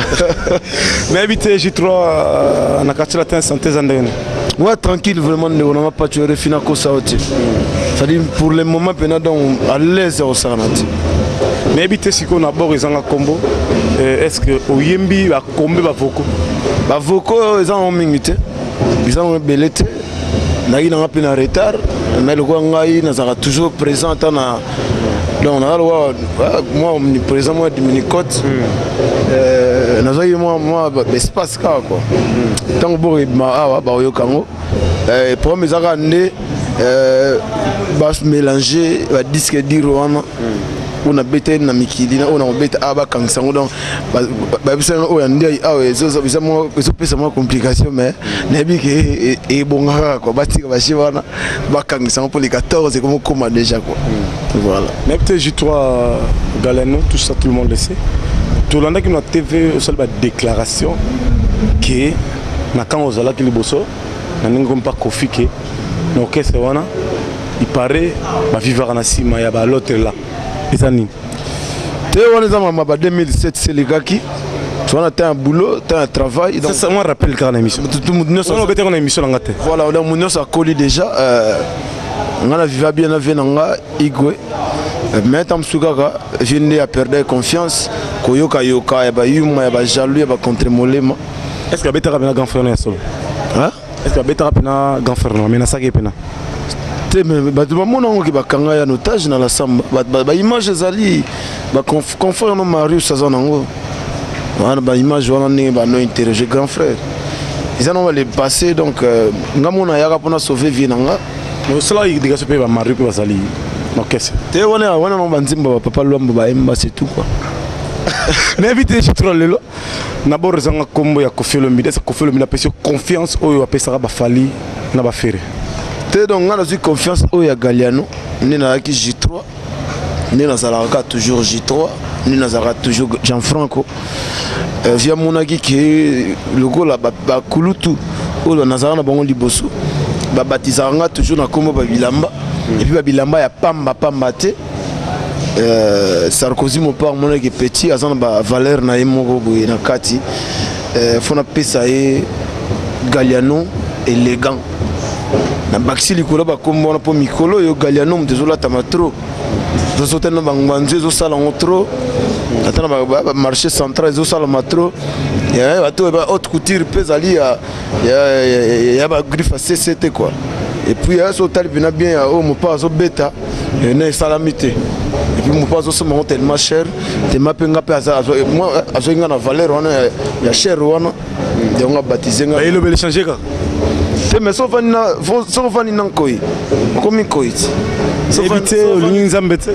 Nayebi te J3 na quartier latin santé eza ndenge nini?
Ouais, tranquille vraiment, ndeko na nga Pacho RFI na kosa yo te. C'est-à-dire pour le moment mpena donc à l'aise ya kosakana te.
Nayebi te sikoyo na bord ezanga kombo. Est ce que oyembi bakombe bavoko?
Bavoko oyo eza nango mingi te, eza nango ebele te. Nayaki nanga mpe na retard, mais lokola ngai nazalaka toujours présent ata na donc naza lokola mwa omniprésent, mwa diminicote, nazwaki mwa espace kaka quoi. Ntango boko ebima awa bakoyoka yango. Problème eza kaka nde bamélange badisque dur wana oyo nabeta na mikili na oyo nakobeta awa bakangisa yango. Donc bayebisa nga oyo ya nde awa ezopesa mwa complication, mais nayebi ke ebonga kaka quoi. Batika bache wana bakangisa yango mpo le 14 ekomokoma déjà quoi, voilà.
Nayebi te J3 Galano, tout ça tout le monde le sait, tolandaki na TV osali badéclaration ke na ntango ozalaki liboso na ndenge komi mpa Kofi ke na orchestre wana ipare bavivaka na nsima ya balotre la eza nini?
Te, wana eza mama ba 2007 selekaki wana, temps ya boulot, temps ya travail.
Donc ça, moi rappel kaka na émission
nyonso
wana obetaka na émission na nga te.
Voilà, donc moto nyonso akoli déjà. Nga na viva bien na vie na nga igwe, mais ntango mosusu kaka vie nde ya perdre confiance, koyokayoka ya bayuma ya bajaloux ya bacontre molema.
Est ce que abetaka mpena grand frère na ya solo?
Hein?
Est ce que abetaka mpena grand frère na menasaki ye mpena?
Te, mais bato bamona yango ke bakanga ya notage na la samba. Baimage ezali baconfrère no Marius aza nango wana, baimage wana ndenge bano interroge grand frère eza nango le passé. Donc nga mona ayaka mpona sauver vie na nga.
Mais osalaka éducation mpe bamario mpe bazali na orchestre.
Te, wana wana nango banzembo bapapa Lwambo bayemba, c'est tout quoi.
Nayebi te J3 lelo na bord ezanga nkombo ya Koffi Olomide, est-ce Koffi Olomide apesi yo confiance oyo apesaka bafali na bafere?
Te, donc nga nazwi confiance oyo ya Galliano nde nazalaki J3, nde nazalaka kaka toujours J3, nde nazalaka toujours Gianfranco. Vi amonaki ke lokola bakulutu oyo nazalaka na bango liboso babatisaka nga toujours na nkombo babilamba. Et puis babilamba ya pamba pamba te. Sarkozy Mopar amonaki petit aza na bavaleur na ye moko boye na kati. Fo napesa ye Galiano élégant, nabakisi likolo bakombo wana mpo mikolo oyo Galiano moto ezolatama trop, tozotali na bangwanzu ezosala yango trop, ata na bamarché central ezosalama trop. Bato ba haute couture mpe ezali ya bagriffe ya cct quoi. Et puis so otali mpena bien ya oyo Mopa azobeta na esalami te. Et puis Mopa azosomba yango tellement cher, tellement mpe nga mpe azwaki nga na valeur wana ya cher wana, yango abatize nga.
Elobeli change kaka.
Te, mais soki ofandi na nkoi, okomi nkoi ti.
Nayebi te, olingi Nzambe te?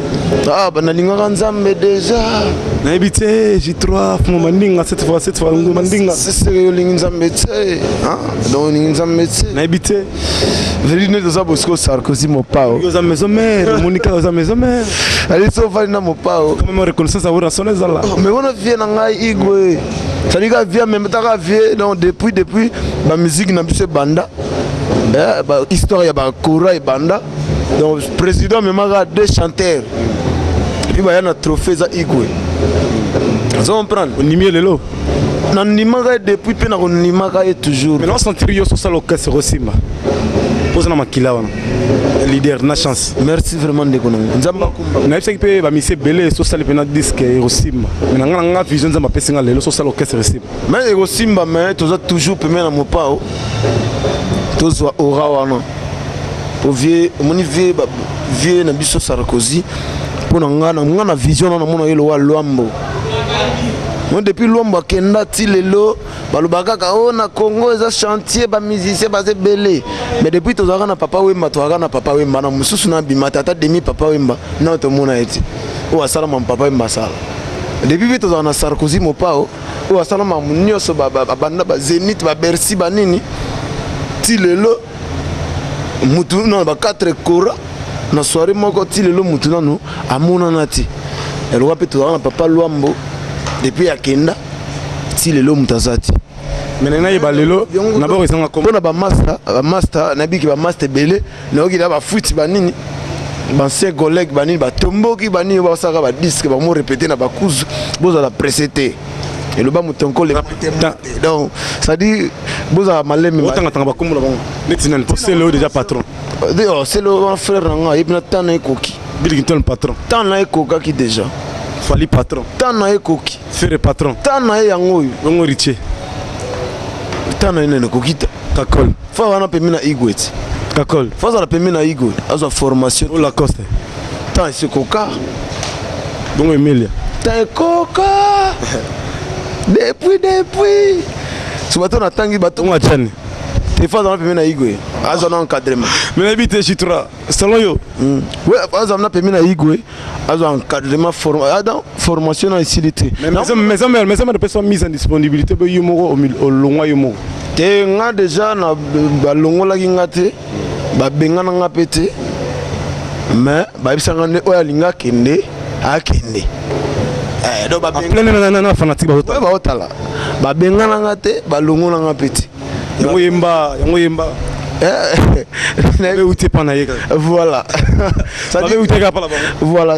Ah, nalingaka Nzambe déjà.
Nayebi te, J3 Fumo Mandinga, 7 fois 7 fois Mandinga.
Sesere, olingi Nzambe te, donc olingi Nzambe te.
Nayebi te.
Veli nde toza bosiko Sarkozy Mopao.
Oza maison mère, omoni kaka oza maison mère.
Ali so ofandi na Mopao.
Quand même reconnaissance à Werrason ezala.
Mais wana vie na ngai igwe, c'est-à-dire ka vie même taka vie. Donc depuis bamusique na biso ebanda, histoire ya bakora ebanda, donc président amemaka deux chanteurs et puis baya na trophée, eza igwe, ozo comprendre?
Ondimi ye lelo?
Nandimaka ye depuis mpe nakondimaka ye toujours.
Mais naosentir yo osala orchestre osimba mpo oza na makila wana leader na chance.
Merci vraiment, ndeko nango, Nzambe akumba.
Nayebisaki mpe bamisi ebele, sosali mpena disque ekosimba, mais na nga na nga vision Nzambe apesi nga lelo, sosala orchestre esimba.
Mais ekosimba, mais toza toujours pembeni na Mopao, tozwa aura wana po vie omoni vie na biso Sarkozy. Mpo na nga, na nga na vision na namona ye lowa Lwambo. Mo depuis Lwambo akenda ti lelo, balobaka kaka o na Congo eza chantier, bamusicien baza ebele. Mais depuis tozalaka na Papa Wemba, tozalaka na Papa Wemba na mosusu na bima te, ata demi Papa Wemba na tomona ye te oyo asalama Papa Wemba asala. Depuis mpe tozalaka na Sarkozy Mopao oyo asala makambo nyonso, babanda bazénith, babercy, banini, ti lelo mutu nano ba 4 kora na soirée moko, ti lelo mutu nano amonana te. Eloka mpe tozalaka na Papa Lwambo, depuis akenda ti lelo moto aza te.
Mais nayeba lelo na boko ezanga.
Mpona bamaster, bamaster nayebiki, bamaster ebele nayoki na bafuiti banini, bancien collègue banini batomboki banini basalaka badisque, bamo répété na bakuzu, bozala pressé te, eloba motonkole. Donc c'est-à-dire bozala malemi.
Otangatanga bakombo na bango neti nani? Po sele oyo déjà patron.
Sele wana frère na nga, ayebi na temps na ekoki.
Bill Clinton patron.
Temps na ekokaki déjà.
Fally patron.
Temps na ekoki.
Ferre patron.
Temps na ye yango oyo.
Bongo Ritie?
Temps na ye nene ekoki te.
Kakol?
Fa wana pembe na igwe ti.
Kakol?
Fa azala pembe na igwe, azwa formation.
O Lacoste?
Temps esekoka.
Bongo Emilia?
Temps ekoka depuis so bato natangi bato.
Bongo Achani?
Te, fa azala pembe na igwe, azwa na encadrement.
Mais nayebi te, J3, selon yo.
We azala na pembe na igwe, azwa encadrement, formation na esili te.
Maison mère epesa mise en disponibilité mpe yo moko olongwa yo moko?
Te, nga déjà na balongolaki nga te, babengana nga mpe te, mais bayebisanga nde oyo alingi akende, akende. Donc
na fanatique.
Baotala, babengana nga te, balongolanga mpe te.
Yango yemba, yango yemba euti epa na ye kaka.
Voilà.
Euti kaka pa na bango.
Voilà,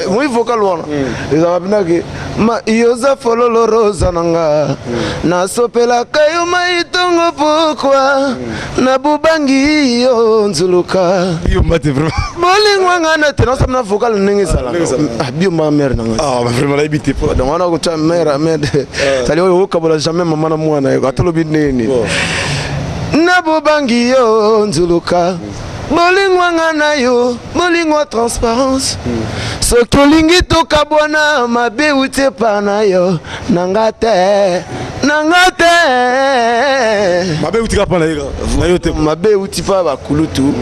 moi vocal wana ezalaka mpena ke ma yoza fololo rosa na nga, nasopelaka yo mai ntongo pokwa na bobangi yo nzuluka.
Biomba te vraiment.
Bolingo nga na te, nasala na vocal ndenge ezalaka biomba mare na nga.
Vraiment nayebi te.
Donc wana kotya mare mare, c'est-à-dire oyo okabola jamais mama na mwana yo, atolobi ndenge na bobangi yo nzuluka, bolingo nga na yo, bolingo ya transparence. Soki olingi tokabwana, mabe euti epa na yo, na nga te, na nga te.
Mabe euti kaka mpa na ye na yo te?
Mabe euti mpa bakulutu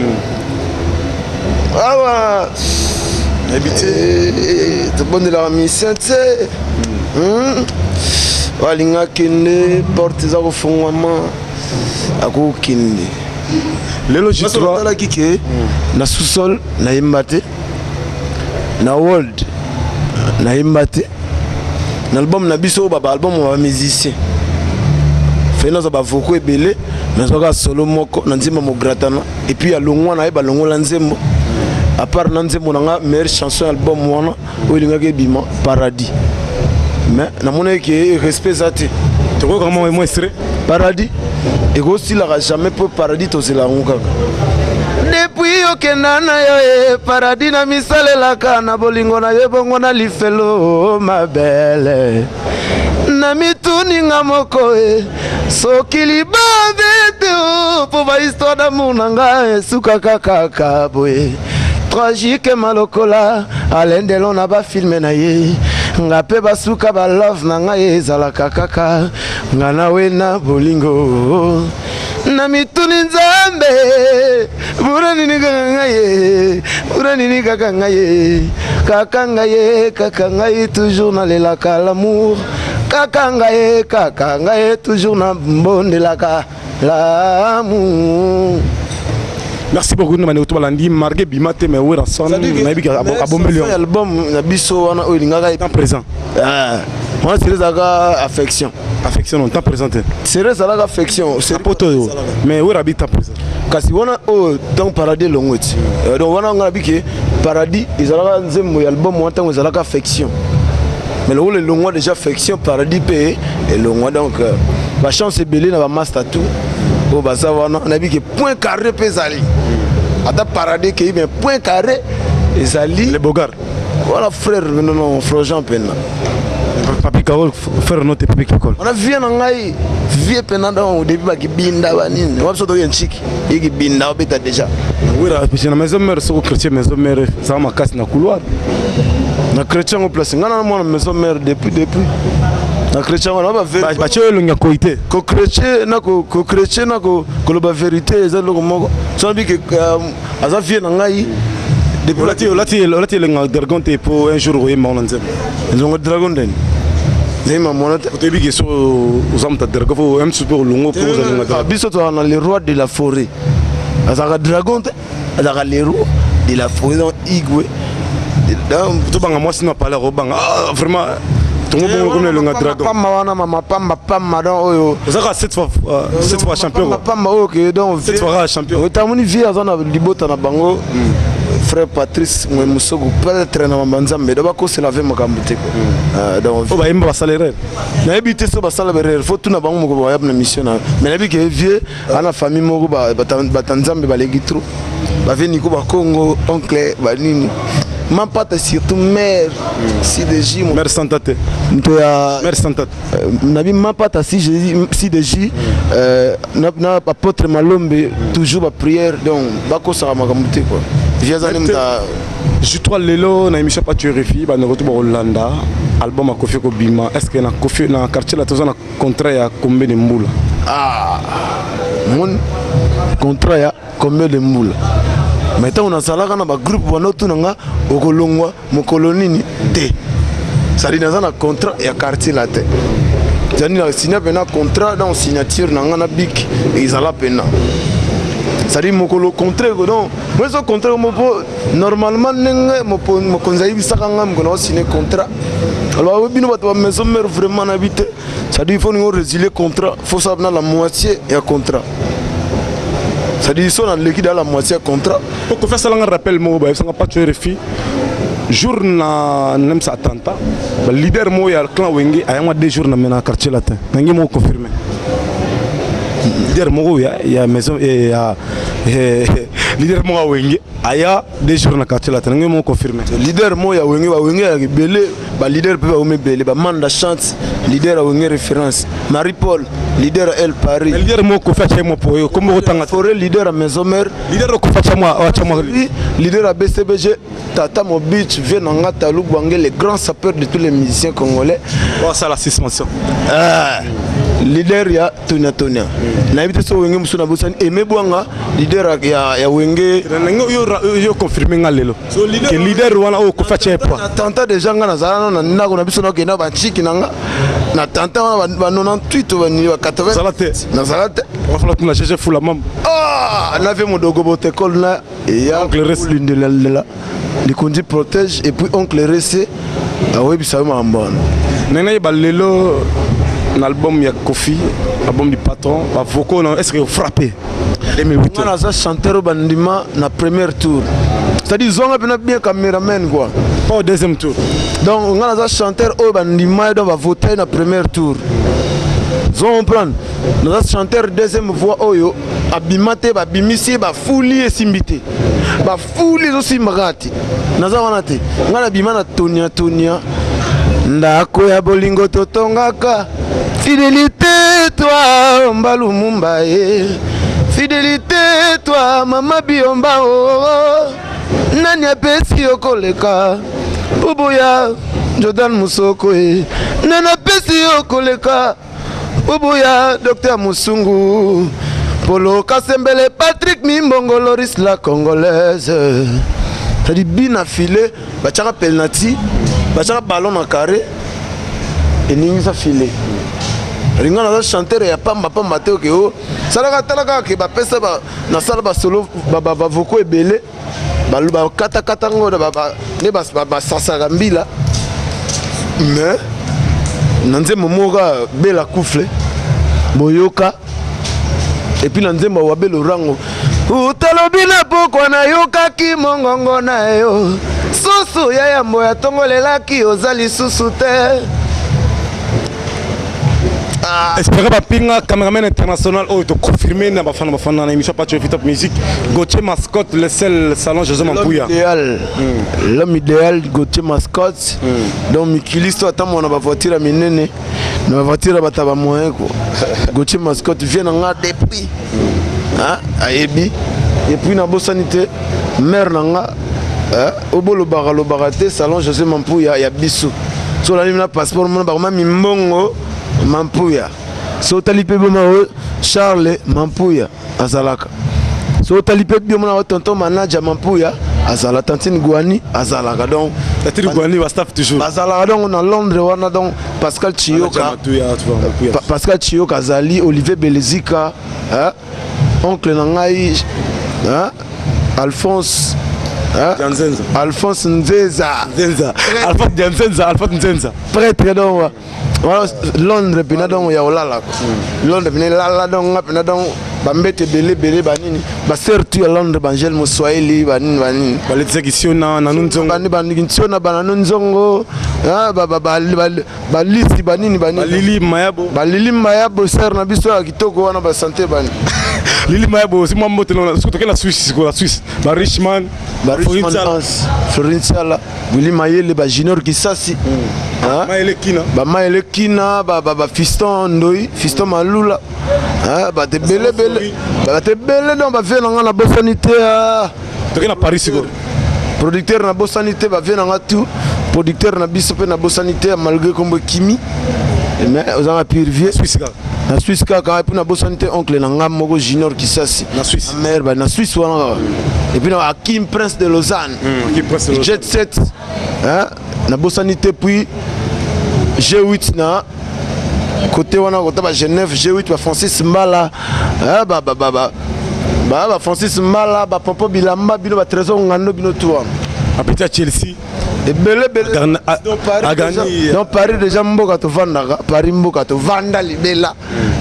awa.
Nayebi te.
Tobondelaka musicien te. Oyo alingi akende, porte eza kofungwama, akokende.
Lelo J3.
Natalaki ke na sous-sol nayemba te, na world nayemba te, na album na biso oyo baalbum ya bamusicien fe nazwa bavocaux ebele, nazwaka solo moko na nzembo Mogratana, et puis alongwa na ye, balongola nzembo. À part na nzembo na nga meilleure chanson ya album wana oyo elingaki ebima Paradis, mais namonaki ke respect eza te.
Tokoyoka mwa extrait.
Paradis ekosilaka jamais, mpo Paradis tozela yango kaka depuis okenda na yo. E paradis na misalelaka na bolingo na yo ebongo na lifelo mabele na mituninga moko e soki libabe te o mpo bahistoire d'amour na nga esukaka kaka boye tragique malokola Alain Delon na bafilme na ye. Nga mpe basuka balove na ngai ezalaka kaka nga nawe na bolingo na mituni. Nzambe, mpona nini kaka ngai ye? Mpona nini kaka ngai ye? Kaka ngai ye, kaka ngai, toujours nalelaka l'amour. Kaka ngai ye, kaka ngai ye, toujours nabondelaka l'amour.
Merci beaucoup na bandeko to balandi. Marge bima te, mais Werrason nayebi ke abombeli yo.
Album na biso wana oyo elingaka
Temps présent.
Wana série ezalaka Affection.
Affection, non, Temps présent te.
Série ezalaka Affection.
Na poto oyo, mais Wera abi Temps présent.
Kasi wana oyo ntango Paradis elongo ti. Donc wana nga nabi ke Paradis ezalaka nzembo ya album wana ntango ezalaka Affection, mais lokola elongwa déjà Affection, Paradis mpe elongwa. Donc bachance ebele na bamaster tout oyo baza wana. Nayebi ke Point Carré mpe ezali, ata Paradis ekei, mais Point Carré ezali.
Le Bogar.
Wana frère, non, non, Florent mpena.
Papi Kakol, frère no te, Papi Kakol.
Wana vie na ngai, vie mpena. Donc depuis bakibinda banini wa biso toke ntiki ekibinda obeta déjà.
Wera na Maison Mère, soko chrétien Maison Mère ezaka makasi na couloir.
Na chrétien ngo place ngai na mwana Maison Mère depuis na chrétien ngo na
batie oyo elongi ya koi te.
Kochrétien na kochrétien na koloba vérité eza eloko moko. So nabi ke aza vie na ngai.
Olati elengi ya dragon te po un jour oyemba ngo na nzembo?
Elongo dragon ndeni nzemba mwana te.
Toyebi ke so oza moto ya dragon, fo msu mpe olongo mpo oza.
Biso tozala na le roi de la forêt, azalaka dragon te, azalaka le roi de la forêt, donc igwe.
Tobanga mwasi na pale akobanga vraiment tongo bongo komi elonga dragon.
Pamba wana mama pamba pamba, donc oyo
ozaka 7 fois, 7 fois champion.
Pamba oyo ke donc
7 fois champion.
Otamoni vie aza na libota na bango, frère Patrice Mwe Mosoku, peut-être na mamba Nzambe, do bakosela ve makambo te. Donc
oyo bayemba basala erreur.
Nayebi te so basala berere, faut tuna bango moko bayab na mission na. Mais nayebi ke vieux ana famille moko bata Nzambe baleki trop, bavie Niko Bakongo, oncle banini Mampata, surtout mère CDJ.
Mère Santa te.
Moto ya
mère Santa.
Nabi Mampata CDJ na apôtre Malombe, toujours baprière, donc bakosaka makambo te quoi. Vie aza nde muta.
J3 lelo na émission Patu RFI, bandeko to bakolanda album ya Kofi kobima. Est ce que na Kofi na quartier la toza na contrat ya combien de mbula?
Ah, mon contrat ya combien de mbula? Mais ntango nazalaka na bagroupe wana, otuna nga okolongwa mokolo nini te. Sadi naza na contrat ya quartier la te, zani na signa mpena contrat, donc signature na nga na bic ezala mpena. C'est-à-dire mokolo contrat, donc moi so contrat mo po normalement ndenge mokonzi ayebisaka nga mokolo naosine contrat, alors bino bato ba Maison Mère vraiment nayebi te. C'est-à-dire il faut ningo résilier contrat, faut ça na la moitié ya contrat. C'est-à-dire so naleki da la moitié ya contrat.
Po Kofi asalanga rappel moko, bayebisanga Pacho RFI jour na nemsa attentat, baleader moko ya clan Wenge ayangwa 2 jours na me na Quartier Latin. Nangi moko confirmé, leader moko ya maison ya leader moko ya Wenge aya 2 jours na Quartier Latin. Nangi moko confirmé.
Leader moko ya Wenge, bawenge ya ebele, baleader mpe baomi ebele. Bamanda Chante, leader ya Wenge Référence, Marie Paul, leader ya El Paris.
Leader moko Kofi atia mo po oyo kombo kotanga.
Forêt, leader ya Maison Mère.
Leader Kofi atia mwa.
Leader ya BCBG, Tata Mobich, vie na nga Talou Bwange, le grand sapeur de tous les musiciens congolais.
Osala suspension.
Ah, leader ya Tonia Tonia. Nayebi te so Wenge mosusu nabosani. Aime Bwanga, leader ya Wenge.
Yo confirme nga lelo ke leader wana oyo Kofi atia
po. Na tanta déjà nga nazala nano na ndako na biso, nakenda bantiki na nga na tanta wana ba 98, banini, ba 80.
Zala te.
Nazala te.
Wafala tuna GG Fula Mambo.
Ah, nave modogo botekole na eya lindelela likondi protège et puis oncle Rese aoyebisa yo makambo wana.
Ndenge nayeba lelo na album ya Kofi, album du patron, bavocaux na est ce que frappé 2008?
Nga naza chanteur oyo bandima na premier tour. C'est-à-dire zwanga mpena bien cameraman quoi.
Pas au deuxième tour.
Donc nga naza chanteur oyo bandima ye, donc bavote ye na premier tour. Zo comprendre, naza chanteur deuxième voix oyo abima te, babimisi ye, bafuli, esimbi te, bafuli, ezosimba kaka te. Naza wana te. Nga nabima na tonia tonia ndako ya bolingo, totongaka fidélité, toi Mbalumumba ye fidélité, toi mama Biomba o nani apesi yo koleka Bubuya Jordan Musoko ye nani apesi yo koleka Bubuya Docteur Musungu Polo Kasembele Patrick Mimbongo Loris la Congolaise. C'est-à-dire bina filet, batiaka penalty, batiaka ballon na carré, eningisa filet. Ringa naza chanteur ya pamba pamba te. Oke o salaka, tala kaka ke bapesa nasala basolo, bavocaux ebele, bakatakata ngo nde basasaka mbila. Mais na nzembo moko kaka bela kufle boyoka, et puis na nzembo ya Wabe Lorango utalobi na pokwa nayokaki mongongo na yo susu ya yambo ya tongolelaki oza lisusu te.
Espéré bapinga cameraman international oyo toconfirme na bafana bafana na émission Pacho Top Musique, Gauthier Mascotte, le seul salon José Mampuya.
Idéal, l'homme idéal, Gauthier Mascotte. Donc mikilisto ata mwana bavoiture ya minene na bavoiture ya bato ya bamoyen quoi. Gauthier Mascotte vie na nga depuis ayebi. Et puis nabosani te mare na nga oyo bolobaka lobaka te, salon José Mampuya ya biso. So olandi na passeport mona bakoma Mimbongo Mampuya. So otali mpe boma oyo Charles Mampuya azalaka. So otali mpe bio mona tonton manager Mampuya azala, tantine Guani azalaka, donc
Tantine Guani, ba staff toujours
bazalaka. Donc na Londres wana, donc Pascal Chiyoka, Pascal Chiyoka azali, Olivier Belezika, hein? Oncle na ngai, hein? Alphonse, hein?
Nzenza.
Alphonse Nzeza.
Nzenza, Alphonse Nzenza, Alphonse Nzenza.
Prêtre. Donc voilà, Londres mpena, donc ya kolala Londres mpena elala. Donc nga mpena, donc bambete ebele ebele, banini, basere tu ya Londres, bangele moswahili, banini banini.
Baletisaki siona nanu nzongo.
Bani baniki ntiona, bananu nzongo, balisi, banini banini.
Balili Mayabo.
Balili Mayabo, sere na biso ya kitoko wana, basante bani.
Lili Mayabo si mwa mbote. Soki toke na Suisse sikoyo, na Suisse ba Richman.
Ba Richman, Hans Florenziala, Willi Mayele, ba Junior Kisasi,
Mayele Kina.
Bamayele Kina, bafiston Ndoi, fiston Malula, bato ebele ebele, bato ebele. Donc bavie na nga nabosani te.
Toke na Paris sikoyo.
Producteur nabosani te, bavie na nga tout. Producteur na biso mpe nabosani te, malgré kombo ekimi, mais ozanga pire vie.
Suisse kaka.
Na Suisse kaka. Et puis nabosani te oncle na nga moko Junior Kisasi.
Na Suisse.
Mare na Suisse wana kaka. Et puis na Akim Prince de Lausanne.
Akim Prince de Lausanne.
Jet Set, nabosani te. Puis G8 na côté wana, kota ba Genève, G8, ba Francis Mbala, ba Francis Mbala, bapompo bilamba bino, batrésor ngando bino, tu wana.
Apeti ya Chelsea.
Ebele ebele. Donc Paris déjà mboka tovandaka, Paris mboka tovanda libela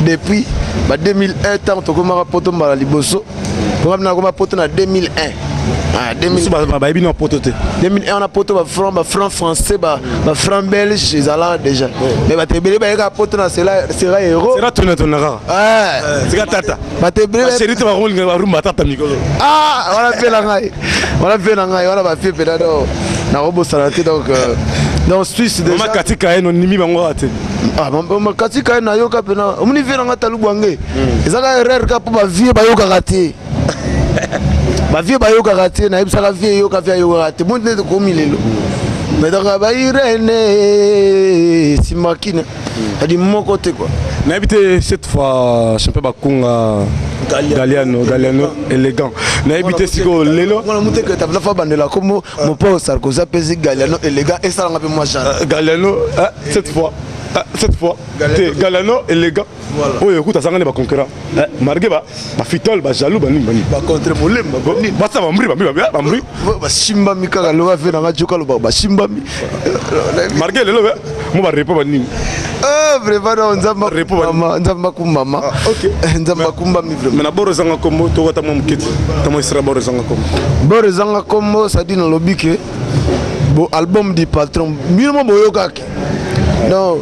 depuis ba 2001, ntango tokomaka poto mbala liboso. Mponga nakoma poto na 2001.
Bayebi na poto te.
2001 na poto, bafranc, bafranc français, bafranc belge ezalaka déjà, mais bato ebele bayekaka poto na sera euro.
Sera tona tona kaka sika tata.
Bato ebele.
Chéri te, bakolinga barumba tata mikolo.
Ah, wana mpe na ngai, wana mpe na ngai wana bafie mpena. Donc nakobosana te. Donc Suisse.
Déjà mama katika ye nondimi bango kaka te.
Ah, katika ye nayoka mpena. Omoni vie na ngai talubwange ezaka erreur kaka mpo bavie bayokaka te, bavie bayokaka te. Nayebisaka vie eyoka, vie ayokaka te. Moni nde komi lelo, mais donc bairene simakine adi moko te quoi.
Nayebi te cette fois champion bakunga Galiano, Galiano élégant, nayebi te sikoyo lelo.
Mwana muteketa fa bandela kombo mopao Sarkozy apesi Galiano élégant, esalanga mpe mwa genre.
Galiano cette fois, cette fois te, Galiano élégant oyo ekuta azanga nde baconquérant malgré bafitole, bajaloux, banini banini.
Bacontre molemba.
Basa bambri bambri bambri.
Basimbami kaka loba fe nanga joka lobaka basimbami.
Malgré lelo mo barepo banini.
Ah, vraiment non nzambe akumbama nzambe akumbama ah, nzambe akumbami vraiment
mais na boro ezanga kombo tokata mwa moke te tamo esira boro ezanga kombo
boro ezanga kombo sadi nalobi ke bo album du patron bino mo boyokaki non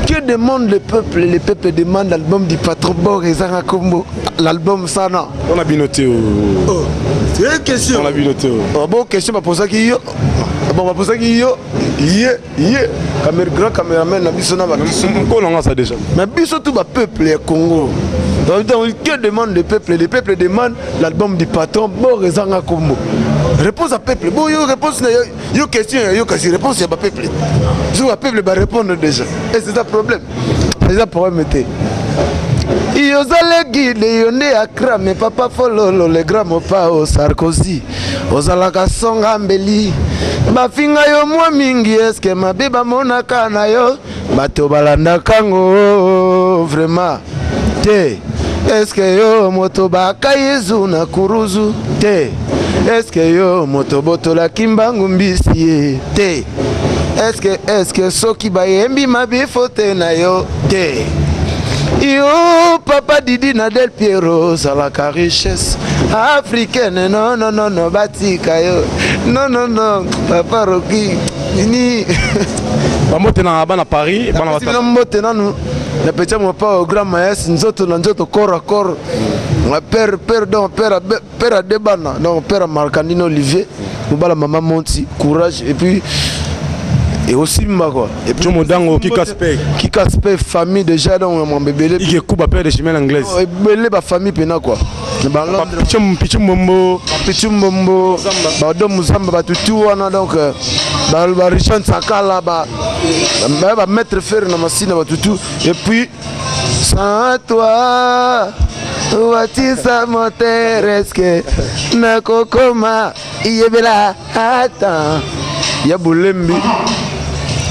que demande le peuple le peuple demande l'album du patron bor ezanga kombo l'album sana
on a bino te
oh. c'est question
on a bino te
oh, bon question baposaki yo bon baposaki yo ye ye caméra grand caméraman na biso na
bakolo nga ça déjà
mais biso tout ba peuple ya Congo donc que demande le peuple le peuple demande l'album du patron bor ezanga kombo réponse à peuple bon yo réponse na yo yo question ya yo kasi réponse ya ba peuple biso ba peuple ba répondre déjà et c'est ça problème eza problème te ozaleki yo nde akrame papa fololo le grand mopao sarkozy ozalaka songa mbeli bafinga yo mwa mingi eske mabe bamonaka na yo bato balandaka ngo vraiment te eske yo moto baka yezu na kuruzu te eske yo moto botolaki mbangu mbisi ye te eske eske soki bayembi mabe fote na yo te yo papa didi na del piero ozalaka richesse africaine non non non non batika yo non non non papa roki nini
bambote na bana paris
bana mbote nanu na petit mopa au grand maes nzoto na nzoto corps à corps père père donc père père à deux bana donc père Marcandino Olivier mobala mama Monti courage et puis et aussi mba quoi
et puis Jomo Kika Spey
Kika Spey famille déjà donc mon bébé
Ike Kuba père de Chimène anglaise
oh, ebele ba famille pena quoi
ba Londres Pichu Mbombo
Pichu Mbombo ba Dom Muzamba ba tutu wana donc euh, ba ba Richard Sakala ba ba maître fer na masina ba tutu et puis Sans toi, watisa moteur eske nakokoma iyebela ata ya bolembi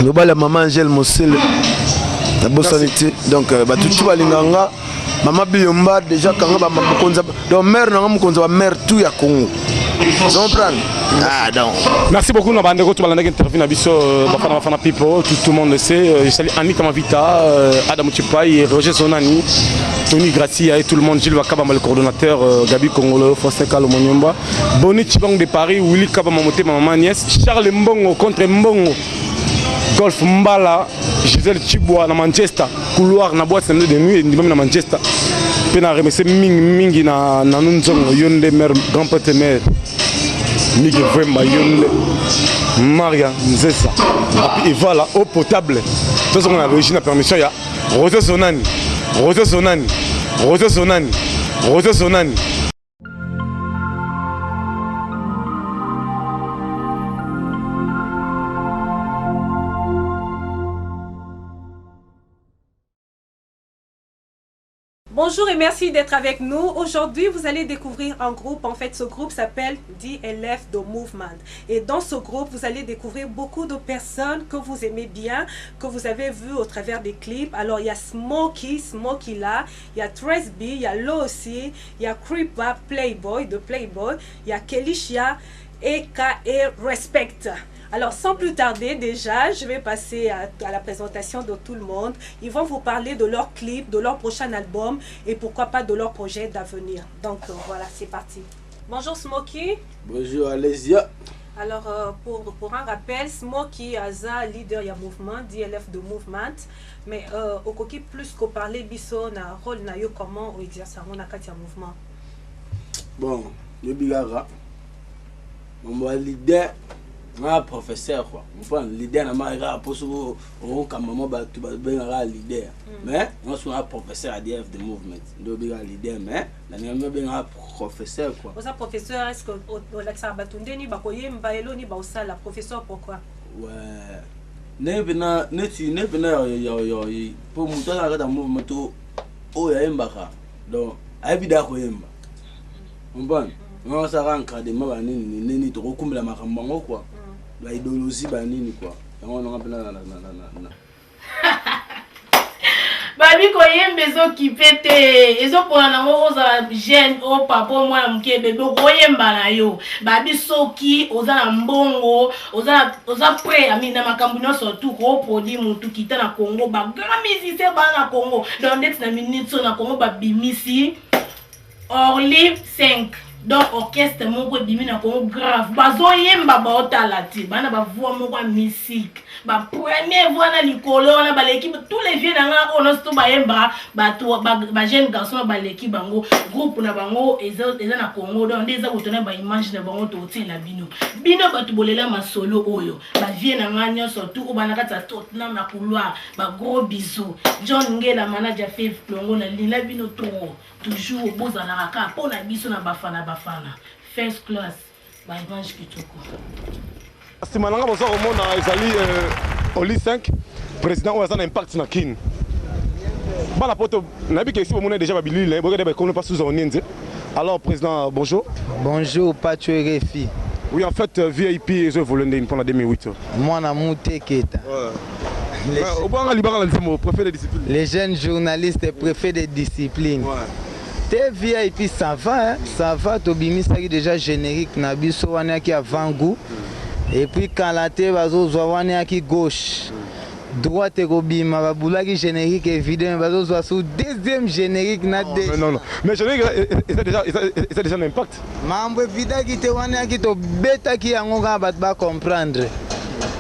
mobali ya mama angele mosele nabosani te donc euh, bato tu balinga nga mama biyomba déjà kanga mokonzi donc mare nanga mokonzi ya bamare tout ya congo comprendre ah donc
merci beaucoup na bandeko to balandaki interview na biso euh, bafana bafana people tout, tout le monde le sait euh, je salue Anita Mavita euh, Adam Chipai Roger Zonani Tony Gracia et tout le monde Gilles Wakabamba le coordonnateur Gabi Congolo Faustin Kalo Monyomba Bonnie Chibang de Paris Willy Kabamba Motema maman Agnès Charles Mbongo contre Mbongo Golf Mbala Gisèle Chibwa na Manchester couloir na boîte samedi de nuit ndimami na Manchester mpe na remercie mingi mingi na nanu nzongo yo nde mare grand prêtre mare mike vremba yo nde maria nzesa api evala eau potable tozonga na régie na permission ya rose sonani rose sonani rose sonani rose sonani
Bonjour et merci d'être avec nous. Aujourd'hui, vous allez découvrir un groupe. En fait, ce groupe s'appelle DLF The Movement. Et dans ce groupe, vous allez découvrir beaucoup de personnes que vous aimez bien, que vous avez vues au travers des clips. Alors, il y a Smokey, Smokey là, il y a Trace B, il y a Lo aussi, il y a Creepa Playboy de Playboy, il y a Kelishia aka Respect. Alors, sans plus tarder, déjà, je vais passer à, à, la présentation de tout le monde. Ils vont vous parler de leur clip, de leur prochain album et pourquoi pas de leur projet d'avenir. Donc, euh, voilà, c'est parti. Bonjour Smokey.
Bonjour Alésia.
Alors, euh, pour, pour un rappel, Smokey Aza, leader ya mouvement, DLF de mouvement. Mais euh, okoki plus ko parler biso na rôle na yo comment o exercer yango na kati ya mouvement.
Bon, yobi kaka mambo ya leader nga professeur quoi comprendre leader na maka kaka mpo soki okokamba mwa bato babengaka leader mm. mais nga soki nga professeur ya df de movement nde obengaka leader mais nalinga babengaka professeur quoi
oza professeur est ce que olakisaka bato ndeni bakoyemba eloni baosala professeur pourquoi
ouais ndenge mpena neti ndenge mpena mpo moto aza na kati ya mouvement to oyo ayembaka donc ayebi da koyemba comprendre nga asalaka encadrement banini nini tokokumbela makambo yango kua ba idéologie banini kua yango nanga mpena.
Babi koyemba ezokipe te, ezopona nango ozala jeune o papa o mwana moke bebe okoyemba na yo. Babi soki oza na mbongo, oza oza prêt ami na makambo nyonso tu koproduire mutu kita na Congo, ba grand musicien baa na Congo. Donc ndeti na minute so na Congo babimisi Orly 5 donc orchestre moko ebimi na Congo grave bazoyemba baotala te bana ba voix moko ya mystique ba premier voix na likolo wana baleki tous les vieux na nga oyo nyonso to bayemba bato ba jeune garçon baleki bango groupe na bango eza, eza na Congo donc nde eza kotona ba image na bango tokotiela bino bino bato bolela masolo oyo ba vieux na nga nyonso tout oyo bana kati ya Tottenham na couloir ba gros bisous John Ngela manager Fave Plongo na lila bino trop Toujours bozalaka kaka mpo na biso na Bafana Bafana first class ba image kitoko.
Sima na nga boza komona ezali Oli 5 president oyo aza na impact na Kin. Bana poto nayebi ke esi bomona dejà ba bilili na ye boyokaki ba ekomi pa Suza Onienze. Alors president bonjour.
Bonjour Patsho RFI.
Oui en fait VIP ezo evoluer ndenge pona 2008.
Mwana muteketa.
Ouais. Obanga libanga na nzembo préfet de discipline.
Les jeunes journalistes préfet de discipline.
Ouais.
Te VIP ça va hein? Ça va tobimisaki déjà générique na biso wana yaki avant goût. Et puis kala te bazozwa wana yaki gauche. Droite ekobima babulaki générique evide mais bazozwa sous deuxième générique na
non, mais non, non. Mais générique eza déjà eza déjà un impact.
Mambo evidaki te wana yaki tobetaki yango kaka bato ba comprendre.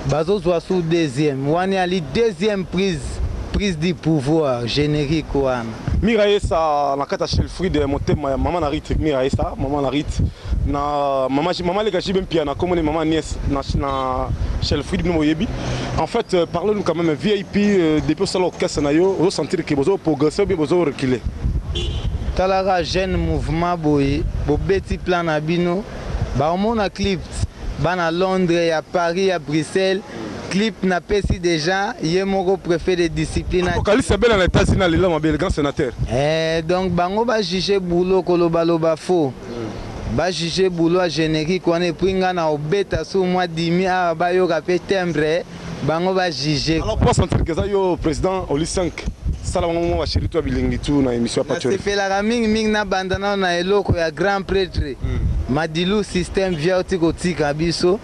Bazozwa sous deuxième wana ali deuxième prise prise du pouvoir générique wana.
Mira Esa na kati ya Shelfried motema ya mama na Rit Mira Esa mama na Rit na mama mama leka JB Mpiana kombo ne mama Agnès na na Shelfried bino boyebi en fait euh, parlez-nous quand même VIP euh, depuis osala orchestre na yo ozo sentir que bozo progresser ou bien bozo reculer.
Talaka jeune mouvement boye bobeti plan na bino baomona clip bana Londres ya Paris ya Bruxelles clip napesi dejà ye moko prefet de discipline
Apocalypse Bela na Etats-Unis alela mabe le grand sénateur.
Eh, donc bango ba juger boulot koloba loba faux ba juger boulot ya generique wana epuis nga na obeta sur mwa dimi awa bayoka pe timbre bango ba juger.
Alors pour sentir que eza yo président oli 5 sala bango mwa ba chéri to ya bilengi tu na émission ya Patsho.
Nasepelaka mingi mingi nabanda nano na eloko ya grand pretre Madilu système via oti kotika biso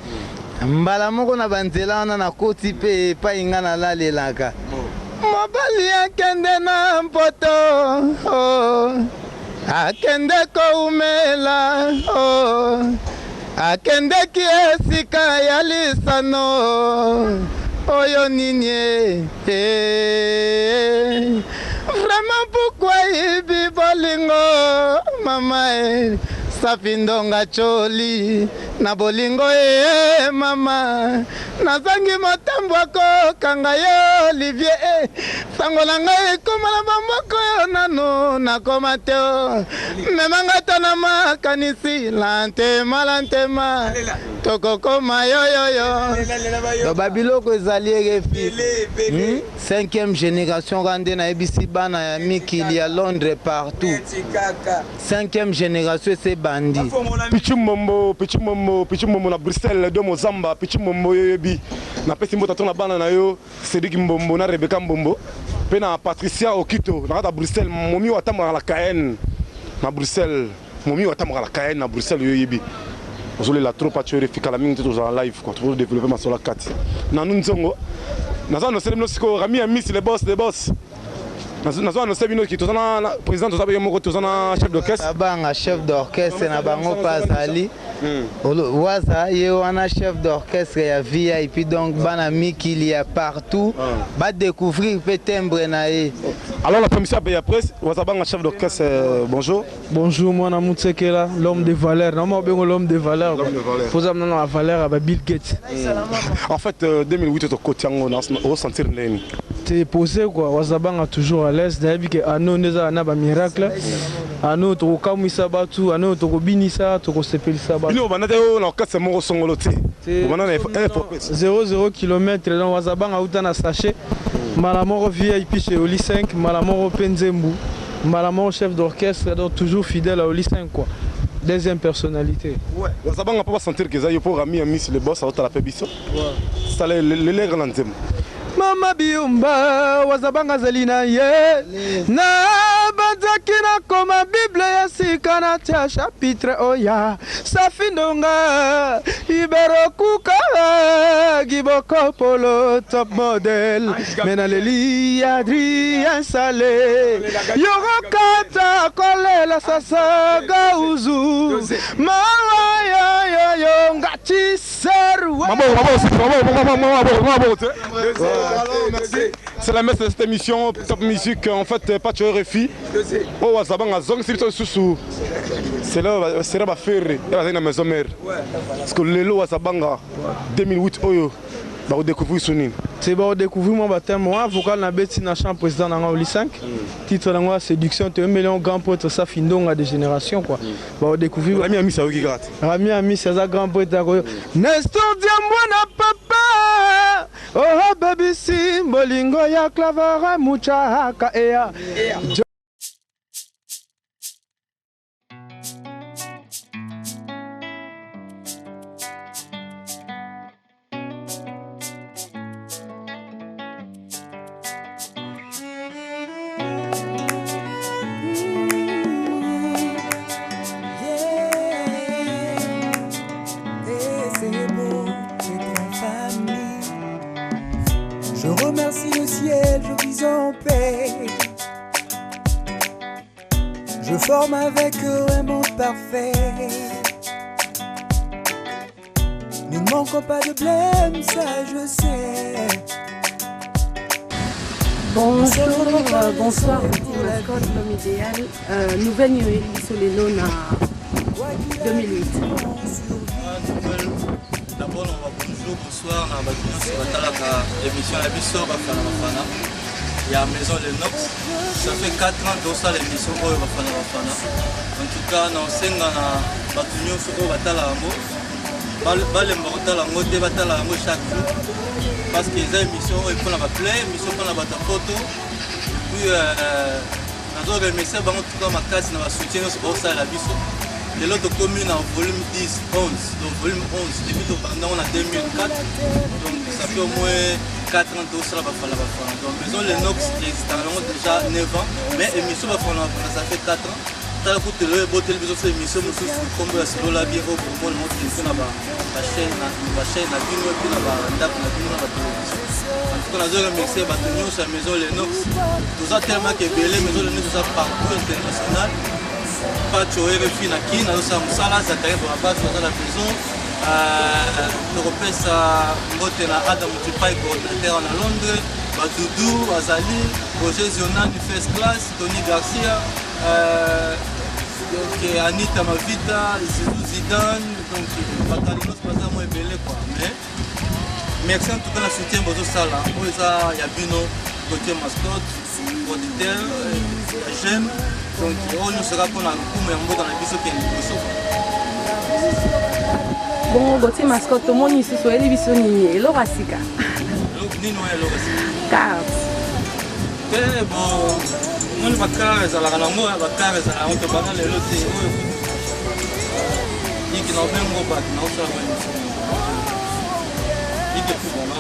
mbala moko na banzela wana nakoti mpe epai nga nalalelaka mobali akende na mpoto oh, akende koumela oh, akendeki esika ya lisano oyo nini eh, vraiment pourquoi ibi bolingo mama eh, safi ndonga choli na bolingo eh, mama nazangi motambo akokanga yo Olivier eh, sango na ngai ekoma na bamoko yo nanu nakoma te o memanga ata na makanisi la ntema la ntema tokokoma yoyoyo loba biloko ezali erefi hmm? cinquième génération kaka nde nayebisi bana ya mikili ya Londres partout cinquième génération ese ebandi.
Pichu Mbombo, Pichu Mbombo, Pichu Mbombo na Bruxelles, do Mozamba, Pichu Mbombo yo yebi. Napesi mbote to na bana na yo Cédric Mbombo na Rebecca Mbombo pe na Patricia Okito na kati ya Bruxelles, momi oyo atambolaka na Cayenne na Bruxelles, momi oyo atambolaka na Cayenne na Bruxelles yo yebi. Ozolela trop Patsho RFI kala mingi te tozala live quoi, tozo développer masolo ya kati. Nanu nzongo naza annoncer bino sikoyo Rami Amisi le boss, le boss. Nazo annoncer bino ki toza na président toza ye moko toza na chef d'orchestre.
Abanga chef d'orchestre na bango pa azali waza ye wana chef d'orchestre ya VIP donc bana mikili ya partout ba découvrir pe timbre na ye.
Alors la permission ya presse Wazabanga chef d'orchestre bonjour.
Bonjour mwana Mutsekela, l'homme de valeur. Non, moi l'homme de valeur.
L'homme de valeur.
Faut amener la valeur à Bill Gates.
En fait 2008 to koti yango na ressentir ndeni.
T'es posé quoi, Wazabanga toujours à l'aise. D'ailleurs que ano neza na ba miracle. Ano to kamwisa batu, ano to binisa, to sepelisa batu.
Bino banda te na orchestre moko songolo te. Banda na FOP.
00 km donc Wazabanga uta na sachet. Mbala moko VIP chez Oli 5, mbala moko pe nzembu. Mbala moko chef d'orchestre donc toujours fidèle à Oli 5 quoi. Deuxième personnalité.
Ouais. Wazabanga po ba sentir que eza yo po Rami Amisi le boss aotala pe biso. Ouais. Sala lelere na nzembo.
Mama Biyumba wazabanga azali na ye nabanzaki nakoma bible ya sika natia chapitre oya Safi Ndonga Iberokuka Gibokopolo top model me naleli Adrien Sale yorokata kolela sasa gauzu mawa yoyoyo ngati
Merci. C'est la messe de cette émission Top Musique. En fait, Pacho RFI. Oh, Wazabanga, Zong, c'est sous. C'est là, c'est là, faire. Il y a maison mère. Parce que Lelo Wazabanga, 2008, Oyo, bah, découvrir son nini.
C'est bon, découvrir moi baptême moi vocal na beti na champ président na Oli 5. Titre na moi séduction te million grand prêtre ça findonga de génération quoi. Bah découvrir
Rami Amis ayoki kaka te.
Rami Amis aza grand prêtre ako. Nestor Diambwana papa. Oh baby si bolingo ya clavara muchaka ea.
Et c'est beau d'être en famille. Je remercie le ciel, je vis en paix. Je forme avec eux un monde parfait. Nous ne manquons pas de blême, ça je sais.
Bonjour, bonsoir, petit mascotte, l'homme idéal. Nouvelle nuit sur les na 2008.
D'abord, on va bonjour, bonsoir na bato nyonso batalaka émission na biso Bafana Bafana ya Maison Lenox. Ça fait 4 ans tosala émission oyo Bafana Bafana. En tout cas, na osenga na bato nyonso oyo batala yango balemba kotala yango te, batala yango chaque jour parce que eza émission oyo mpona baplay, émission mpona bato ya poto. Puis nazo remercier bango tuka makasi na basoutien nyonso baosalela biso. Lelo tokomi na volume 10 11, donc volume 11 depuis tobanda yango na 2004, donc ça fait au moins 4 ans tosala Bafana Bafana. Donc Maison Lenox existaka yango déjà 9 ans, mais émission Bafana Bafana ça fait 4 ans. Tala kutu lelo eboteli biso so émission mosusu nkombo ya Solola Bien oyo bomona ngo telefone na bachaîne na bino epuis na bandako na bino na batelevizio. En tout cas, nazo remercier bato nyonso ya Maison Lenox. Toza tellement ebele, Maison Lenox eza partout international. Pacho RFI na Kin azosala mosala, Zakari Bonabaso aza na maison. Tokopesa mbote na Adam Tipai, coordinateur na Londres, Badudu azali, Roger Zionani first class, Tony Garcia, donc Anita Mavita, Zizou Zidane, donc bato nyonso baza mwa ebele quoi. Mais merci en tout cas na soutien bozosala oyo eza ya bino, Gauthier Mascotte, producteur ya jeune. Donc oyo nyonso eza mpona lokumu ya mboka na biso kende liboso.
Bongo Gauthier Mascotte, tomoni lisusu oyebi biso nini eloko ya sika?
Nini oyo eloko ya sika?
Carte.
Te, bon, omoni bakar ezalaka nango, bakar ezalaka yango tobanda lelo te. Oyo iki na obengo bato na osala ba émission ike kuba na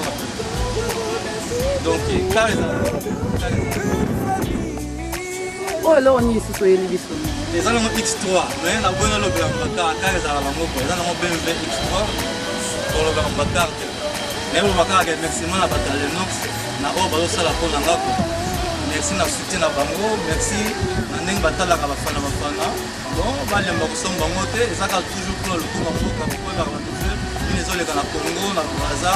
donc kar ezalaka.
Oyo eloko nini lisusu oyeli biso?
Eza nango X3, mais naboyi nalobela bakar. Kar ezalaka nango po eza nango BMW X3, tolobaka bakar te. Nayebi kaka remerciement na bato ya Lenox na oyo bazosala mpo na ngako. Merci na soutien na bango, merci na ndenge batalaka Bafana Bafana. Bon, balemba kosomba bango te, eza kaka toujours mpona lokumu ya mboka, po koyebaka bato te nini ezoleka na Congo, na Braza,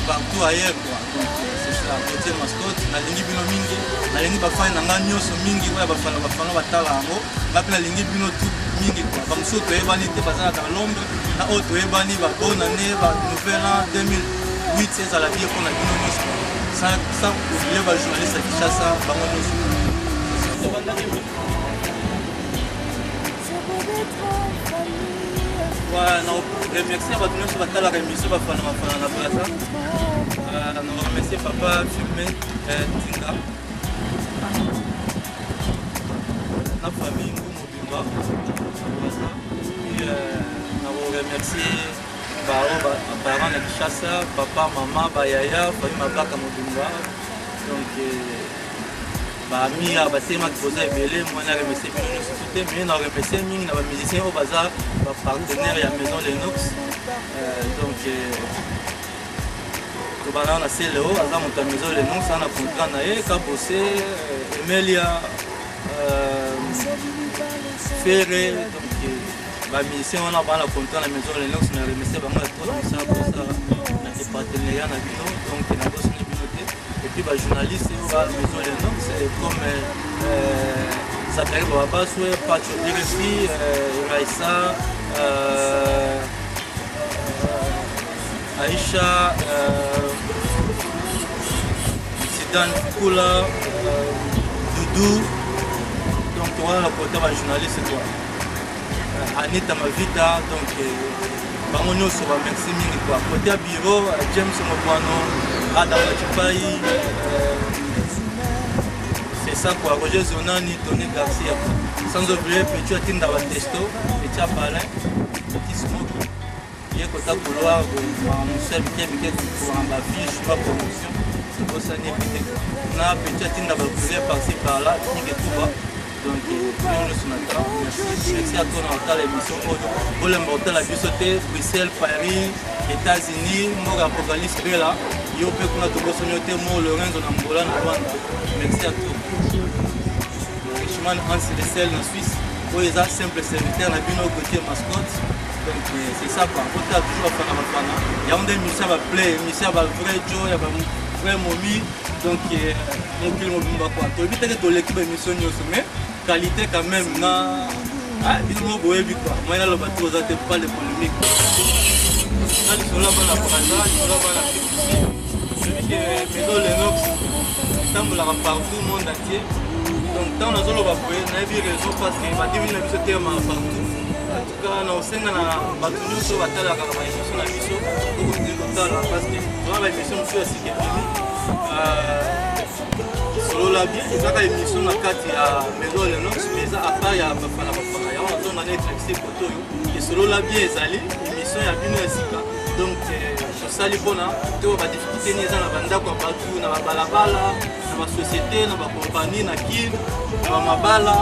partout ailleurs quoi. Donc c'est ça, Gauthier Mascotte, nalingi bino mingi, nalingi bafani na ngai nyonso mingi oyo Bafana Bafana batala yango. Nga mpe nalingi bino tout mingi quoi. Bamosusu toyebani te bazalaka na Londres, na oyo toyebani, ba bonne année, ba nouvel an 2008 ezala bien mpona bino nyonso, sans oublier bajournaliste ya Kinshasa, bango nyonso. Na remercier bato nyonso batalaka émission Bafana Bafana na Braza. Na remercier papa Firme Tinga na famille Ngu mobimba na Braza. Na remercier baoyo baparent na Kinshasa, papa, mama, bayaya, famille Mabaka mobimba. Donc baami awa batelemaki boza ebele, moi na remercie bino nyonso tu te, mais na remercie mingi na bamusicien oyo baza bapartenaire ya Maison Lenox. Donc tobanda na Celeo, aza moto ya Maison Lenox, aza na contrat na ye, Kabose, Emelia, Ferre, donc bamusicien wana baa na contrat na Maison Lenox, na remercie bango ya trop na mosala bosala na partenariat na bino, donc nabosani bino te. Et puis bajournaliste oyo ba Maison Lenox comme Zakari Bababaswe, Pacho RFI, Raissa, Aisha, Zidane Kula, Doudou, donc wana na kota ba journaliste quoi. Anita Mavita, donc bango nyonso ba merci mingi quoi. Côté ya bureau, James Mokwano, Adam Machipai, c'est ça quoi. Roger Zonani, Tony Garcia. Sans oublier Petit Atinda Batesto, Petit Apalin, Petit Smoky. Ye kota couloir mosu ya mike mike kokanga bafiche ba promotion ebosani epi te na petit atinda bacourier parci par là nike tuba. Donc bino nyonso na temps, merci, merci à toi na kotala émission oyo. Bolemba kotala biso te, Bruxelles, Paris, États-Unis, mboka Apocalypse Bela, yo mpe kuna tobosani yo te, mo Lorenzo na Angola na Rwanda. Merci à toi. Richman Hans Lessel na Suisse, oyo eza simple serviteur na bino Gauthier Mascotte. Donc c'est ça quoi. Botala toujours bafana bafana. Yango nde émission ya ba play, émission ya ba vrai Joe, ya ba vrai momi. Donc mokili mobimba quoi. Toyebi te ke toleki ba émission nyonso, mais qualité quand même na bino moko boyebi quoi. Moyen naloba te oza te, pas de polémique. Na lisolo ya bana Brazza, lisolo ya bana Afrique du Sud. Toyebi ke Maison Lenox etambolaka partout monde entier. Donc ntango nazoloba boye nayebi raison parce que badivini na biso telema partout. En tout cas na osenga na bato nyonso batalaka ba émission na biso okotinue kotala parce que toza ba émission mosusu ya sika ebimi. Solola bien ezaka émission na kati ya Maison Lenox, mais eza à part ya bafana bafana. Yango nazonga na éclaircir koto oyo esolola bien ezali émission ya bino ya sika. Donc tosali mpona to badifficulté nini eza na bandako ya bato, na babalabala, na basociété, na bacompagnie, na kin, na bamabala,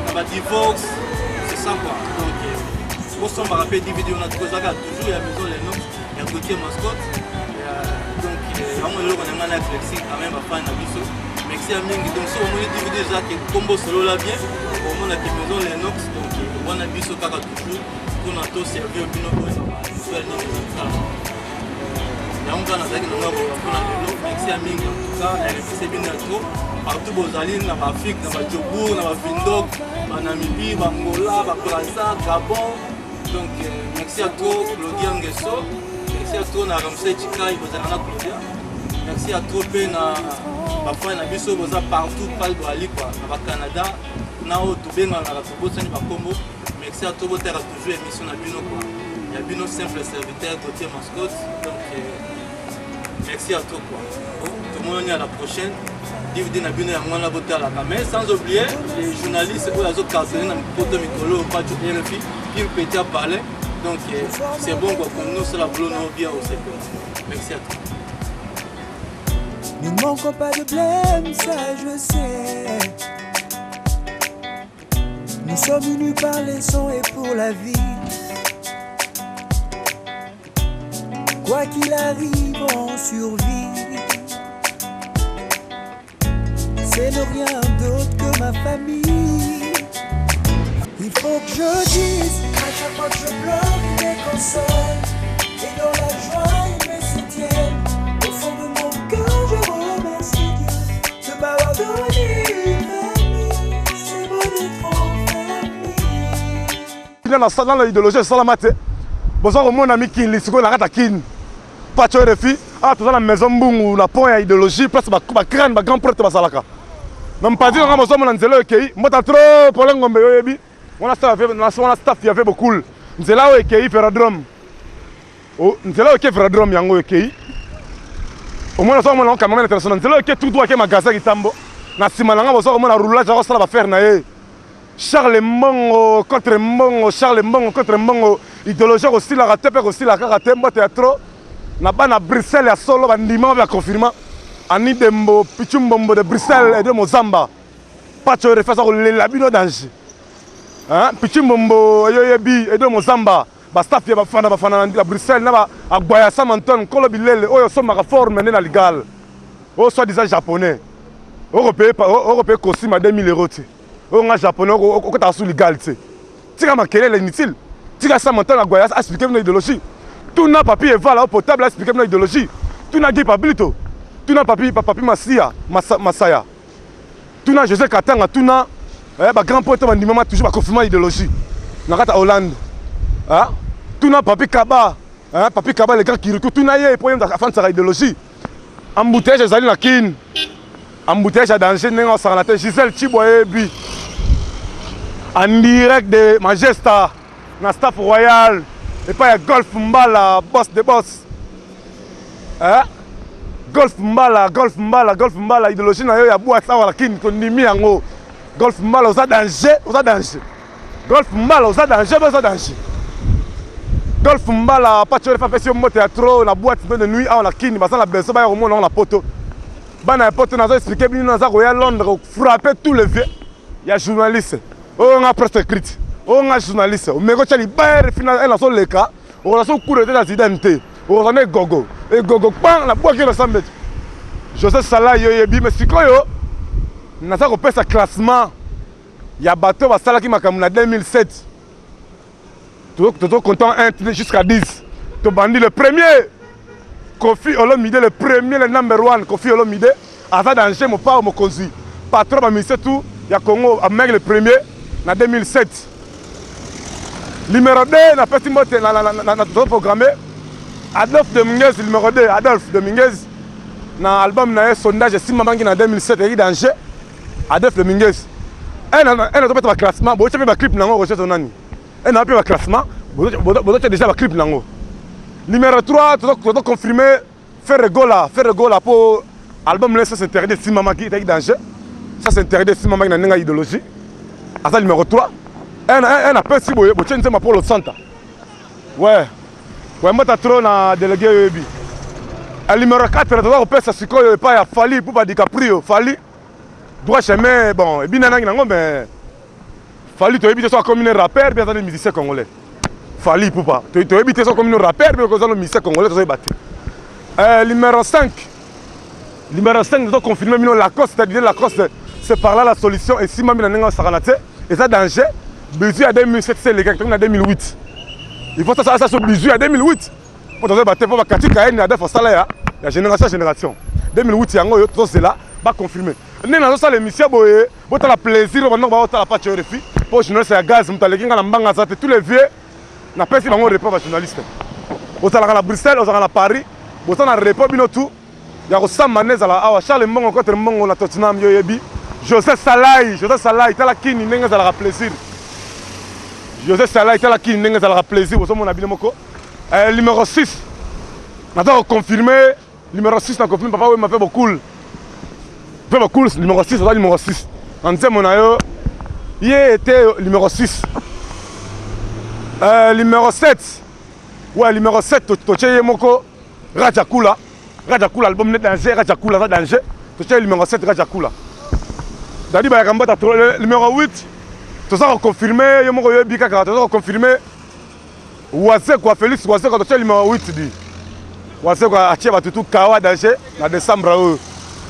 na badivorce, c'est ça quoi. Donc bosombaka mpe DVD wana, tokozaka toujours ya Maison Lenox ya Gauthier Mascotte. Donc yango eloko na ngai na éclaircir quand même bafani na biso. Merci ya mingi. Donc soki omoni DVD eza ke kombo solola bien, omona ke Maison Lenox. Donc wana biso kaka toujours mpona to servir bino oyo nouvelle nini ezosala. Yango kaka nazalaki nango ya koloba mpona lelo. Merci ya mingi. En tout cas na remercie bino ya trop partout bozali, na baafrike, na bajobourg, na bavindok, banamibie, bangola, babraza, Gabon. Donc merci à trop Claudia Ngeso, merci à trop na Ramsey Chikai, bozala na Claudia. Merci à trop mpe na bafai na biso boza partout pal boali quoi, na bacanada, na oyo tobenganaka tobosani bakombo. Merci à trop, botaka toujours émission na bino quoi, ya bino simple serviteur Gauthier Mascotte. Donc merci à toi quoi. Tomonani à la prochaine. DVD na bino yango wana botalaka, mais sans oublier les journalistes oyo azocartonne na poto mikolo, Pacho RFI, Pire Petit à parler. Donc c'est bon quoi, comme nous sur la boulot nous bien au secteur. Merci à toi.
Ne manquons pas de blême, ça je sais. Nous sommes unis par les sons et pour la vie. Quoi qu'il arrive, on survit. C'est ne rien d'autre que ma famille. Il faut que je dise, à chaque fois que je pleure, ils me consolent. Et dans la joie, ils me soutiennent. Au fond de mon cœur, je remercie Dieu de m'avoir donné une famille. C'est beau d'être en famille.
Na sala na idéologie esalama te, boza komona mikili sikoyo na kati ya kini Pacho RFI. Awa toza na maison Mbungu na pont ya idéologie, place bacrane bagrand prêtre bazalaka na mpadi nanga. Bozomona nzela oyo ekei mbota trop pole ngombe, oyebi wana staff ya Vebokul. Nzela oyo ekei Veradrome, nzela oyo eke Veradrome, yango oyo ekei. Omona, oza komona cameraman international, nzela oyo eke tout droit eke magasin Kitambo. Na nsima na nga boza komona roulage akosala bafere na ye, Charles Mbongo contre Mbongo, Charles Mbongo contre Mbongo. Idéologie ekosilaka te mpe ekosila kaka te. Mbote ya trop na bana Bruxelles ya solo bandima ba confirma Annie Dembo Pichu Mbombo de Bruxelles et de Mozamba. Pacho refa aza kolela bino danger. Hein? Pichu Mbombo yo yebi et de Mozamba. Ba staff ya bafana bafana na Bruxelles na ba Agwaya Sam Antoine Nkolo bilele oyo osomaka forme nde na Ligal. Oyo soit disant japonais. Okopaye okopaye costume à 2000 euros te. Oyo nga japonais okotaka sous Ligal te. Tika makelele inutile. Tika Sam Antoine Agwaya a expliquer bino idéologie. Tuna Papi Evala au potable a expliquer bino idéologie. Tuna Guy Pablito. Tuna Papi Papi Masia Masaya. Tuna José Katanga, tuna eh, ba grand pote bandimama toujours ba confirma idéologie na kati ya Hollande. Ah? Tuna Papi Kaba, eh, Papi Kaba le grand Kirikou, tuna ye po ye afandisaka idéologie. Embouteillage ezali na Kin. Embouteillage ya danger ndenge osakana te. Gisèle Tshibwa yebi. En direct de Majesta na staff royal epai ya Golf Mbala boss de boss. Eh? Golf Mbala, Golf Mbala, Golf Mbala idéologie na yo ya boîte awa na Kin tondimi yango. Golf Mbala oza danger, oza danger. Golf Mbala oza danger, oza danger. Golf Mbala Pacho Refa apesi yo mbote ya trop na boîte de nuit awa na Kin baza na besoin baya komona yango na poto. Bana ya poto nazo expliquer bino naza koya Londres frapper tout le vieux ya journaliste. Oyo nga presse écrite. Oyo nga journaliste. Omeko tya libaya refi na nazoleka. Okoza so kure te na Zidane te. Okoza na egogo. Egogo kpan na bwaki na sambeti. José Salah yo yebi mais sikoyo naza kopesa classement ya bato basalaki makambo na 2007 tozo comptant 1 jusqu'à 10 tobandi le premier Koffi Olomide le premier le number one Koffi Olomide aza danger mopao mokonzi patron ba musicien tout ya Congo ameki le premier na 2007 numéro 2 napesi mbote tozo programme Adolphe Dominguez numéro 2 Adolphe Dominguez na album na ye sondage esimbamaki na 2007 eyaki danger Adolphe Dominguez un azobeta ba classement botia mpe ba clip nango Roger Zonani un na mpe ba classement bozotia déjà ba clip nango numéro 3 tozo confirmer Ferre Gola Ferre Gola po album na sens interdit esimbamaki etaki danger sens interdit esimbamaki na ndenge ya idéologie aza numéro 3 un apesi boye botie nzembo Polo Santa ouais ouais mbata trop na délégué oyebi numéro 4 toza kopesa sikoyo epai ya Fally Ipupa DiCaprio Fally droit chemin bon ebina nangi nango mais Fally toyebi te so akomi ne rappeur mpe aza ne musicien congolais Fally Ipupa toyebi te so akomi ne rappeur mpe oza no musicien congolais tozoyeba te euh, numéro 5 numéro 5 tozo confirme bino Lacoste c'est-à-dire Lacoste c'est par là la solution esimbami na ndenge osakana te eza danger bizu ya 2007 se elekaki na 2008 il faut sasa so bizu ya 2008 mpo tozoyeba te mpo bakati kayeni adef asala ya ya génération génération 2008 yango oyo tozozela baconfirme ndenge nazosala émission boye botala plaisir oyo bandoko baotala pacho rfi mpo journaliste ya gaz moto aleki nga na mbanga aza te tous les vieux napesi bango repos bajournaliste ozalaka na bruxelles ozalaka na paris boza na repos bino tout ya kosamba nde ezalaka awa charles mbongo contre mbongo na tottenham yo oyebi josé salai josé salai tala kini ndenge ezalaka plaisir josé salai tala kini ndenge ezalaka plaisir bozomona bino moko Eh, numéro 6 naza koconfirme numéro 6 na confirme papa wemba mpe bokul mpe bokul numéro 6 oza numéro 6 na nzembo na yo ye ete numéro 6 eh, numéro 7 ouais numéro 7 totie ye moko raja kula raja kula album ne danger raja kula aza danger totie numéro 7 raja kula dadi bayaka mbata numéro 8 toza koconfirme ye moko oyebi kaka toza koconfirme Wazekwa Felix Wazekwa totia numéro 8 di. Wazekwa atie bato tout kawa danger na décembre oyo.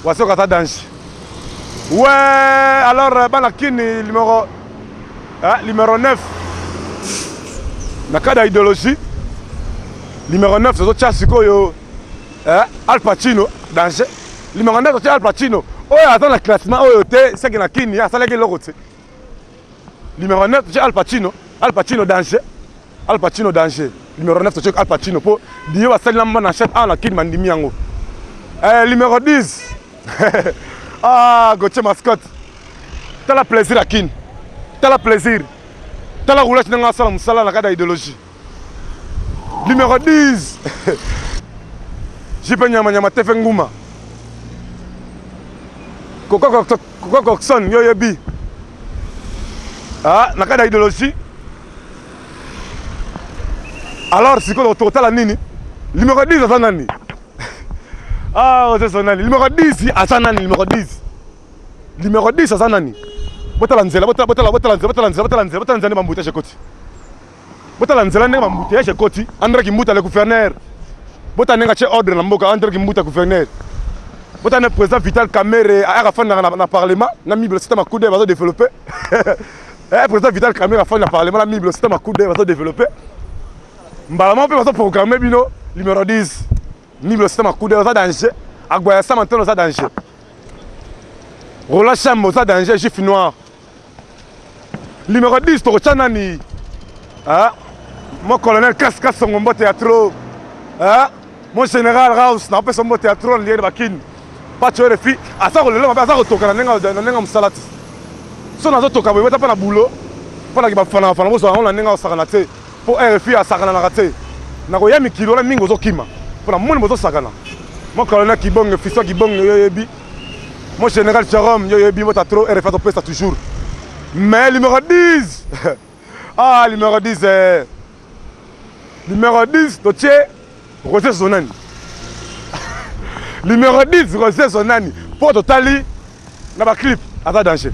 Wazekwa aza danger. Ouais, alors euh, bana kini numéro hein, numéro 9 na cadre ya idéologie numéro 9 tozotia sikoyo hein, Al Pacino danger. Numéro 9 totia Al Pacino oyo aza na classement oyo te seke na kini asalaki eloko te. Numéro 9 totie Al Pacino, Al Pacino danger. Al Pacino danger. Numéro 9 totie Al Pacino po dio basali na mbana chef awa na kin bandimi yango. Eh, numéro 10. ah, Gauthier Mascotte. Tala plaisir à kin. Tala plaisir. Tala roulage nanga asala musala na kati ya idéologie. Numéro 10. JP Nyama Nyama Tefe Nguma. Koko Koko Coxon yo yebi. Ah, na kati ya idéologie. Alors sikoyo tokotala nini? Numéro 10 aza nani? Ah, oza nani? Numéro 10 aza nani? Numéro 10. Numéro 10 aza nani? Botala nzela, botala botala botala nzela, botala nzela, botala nzela, botala nzela nde bambouteillage ekoti. Botala nzela ndenge bambouteillage ekoti. André Kimbuta le gouverneur. Botala ndenge atie ordre na mboka André Kimbuta gouverneur. Botala ndenge président Vital Kamerhe ayaka afandaka na, na parlement na Mible Sita Makude bazo développer. Eh, président Vital Kamerhe afandi na parlement na Mible Sita Makude bazo développer. Mbala moko mpe bazo programmer bino numéro 10. Mible Sita Makude baza danger. Agwaya Sama Ntono aza danger. Roland Chambo oza danger, juif noir. Numéro 10 tokotya nani? Ah, mon colonel Kaska Songo mbote ya trop. Ah, mon général Raus na opesa mbote ya trop lier bakini. Pacho RFI aza kolela mabe aza kotoka na ndenge na ndenge mosala ti. So nazo toka boye bata pa na boulot. Mpo na bafana bafana bozwa yango na ndenge osakana te. Mpo RFI asakananaka te. Nakoya mikili wana mingi ozokima. Mpo na moni bozosakana. Mon colonel Kibonge, Fiston Kibonge yo yebi. Mon général Jerome yo yebi mota trop RFI azopesa toujours. Mais numéro 10 ah numéro 10 eh. Numéro 10 totie Roger Zonani. Numéro 10 Roger Zonani mpo totali na ba clip aza danger.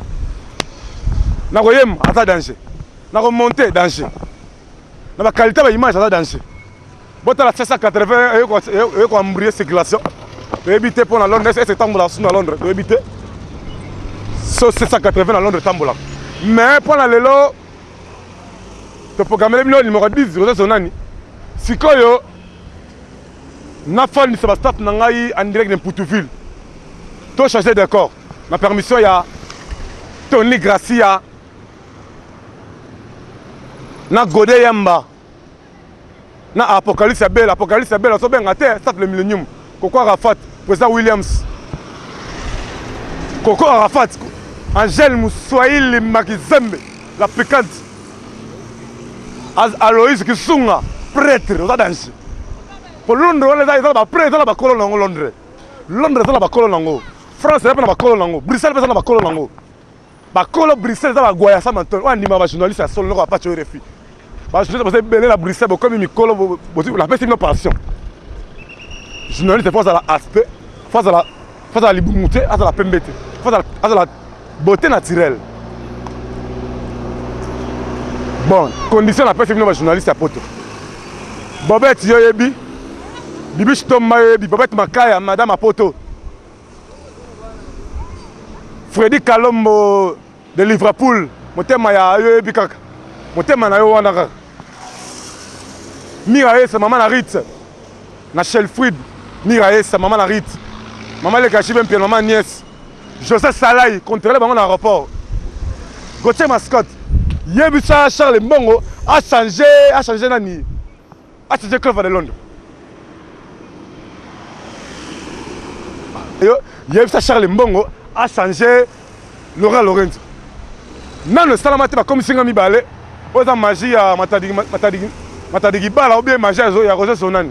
Na koyemba aza danger. Na komonte danger. Na ba qualité ba image aza danger. Botala 780 eye ko embrouiller circulation. Toyebi te mpo na Londres est-ce etambolaka susu na Londres toyebi te. So 780 na Londres etambolaka. Mais mpo na lelo toprogramele bino numéro 10 Roger Zonani. Sikoyo nafandisa ba staff na ngai en direct de Mputu-ville. To changer décor na permission ya Tony Gracia na Gode Yamba na Apocalypse ya Bela. Apocalypse ya Bela azobenga te staff le Millennium. Koko Arafat, président Williams. Koko Arafat, Angèle Muswahili Makizembe, la piquante. Aloïse Kisunga, prêtre, oza danger. Po Londres wana eza eza ba prêtre, eza na bakolo nango Londres. Londres eza na bakolo nango. France eza pe na bakolo nango. Bruxelles pe eza na bakolo nango. Bakolo Bruxelles eza ba gwaya sama Antoine. Oyo andima ba journaliste ya solo noko ba pacho RFI. Ba journaliste baza ebele na Bruxelles bokomi mikolo napesi bino pension. Journaliste faut azala aspect, faut azala faut azala libumu te, azala pembe te. Faut azala azala beauté naturelle. Bon, condition napesi bino ba journaliste ya poto. Bobette yo yebi, Bibiche Tomba yo yebi, Bobette Makaya, madame ya poto. Freddy Kalombo de Liverpool, motema ya yo yebi kaka. Motema na yo wana kaka. Mira Esa, mama na Ritz. Na Shelfried, Mira Esa, mama na Ritz. Mama Leka Jibe Mpiana, mama Agnès. José Salai, contrôler bango na aéroport. Gauthier Mascotte, yebisa Charles Mbongo a changer, a changer nani? A changer Clover de Londres. Yo, yebisa Charles Mbongo a changer Laurent Lorenzo. Nano esalama te bakomisi nga mibale. Oyo eza magie ya Matadi Matadi Matadi Kibala ou bien magie ya Roger Zonani.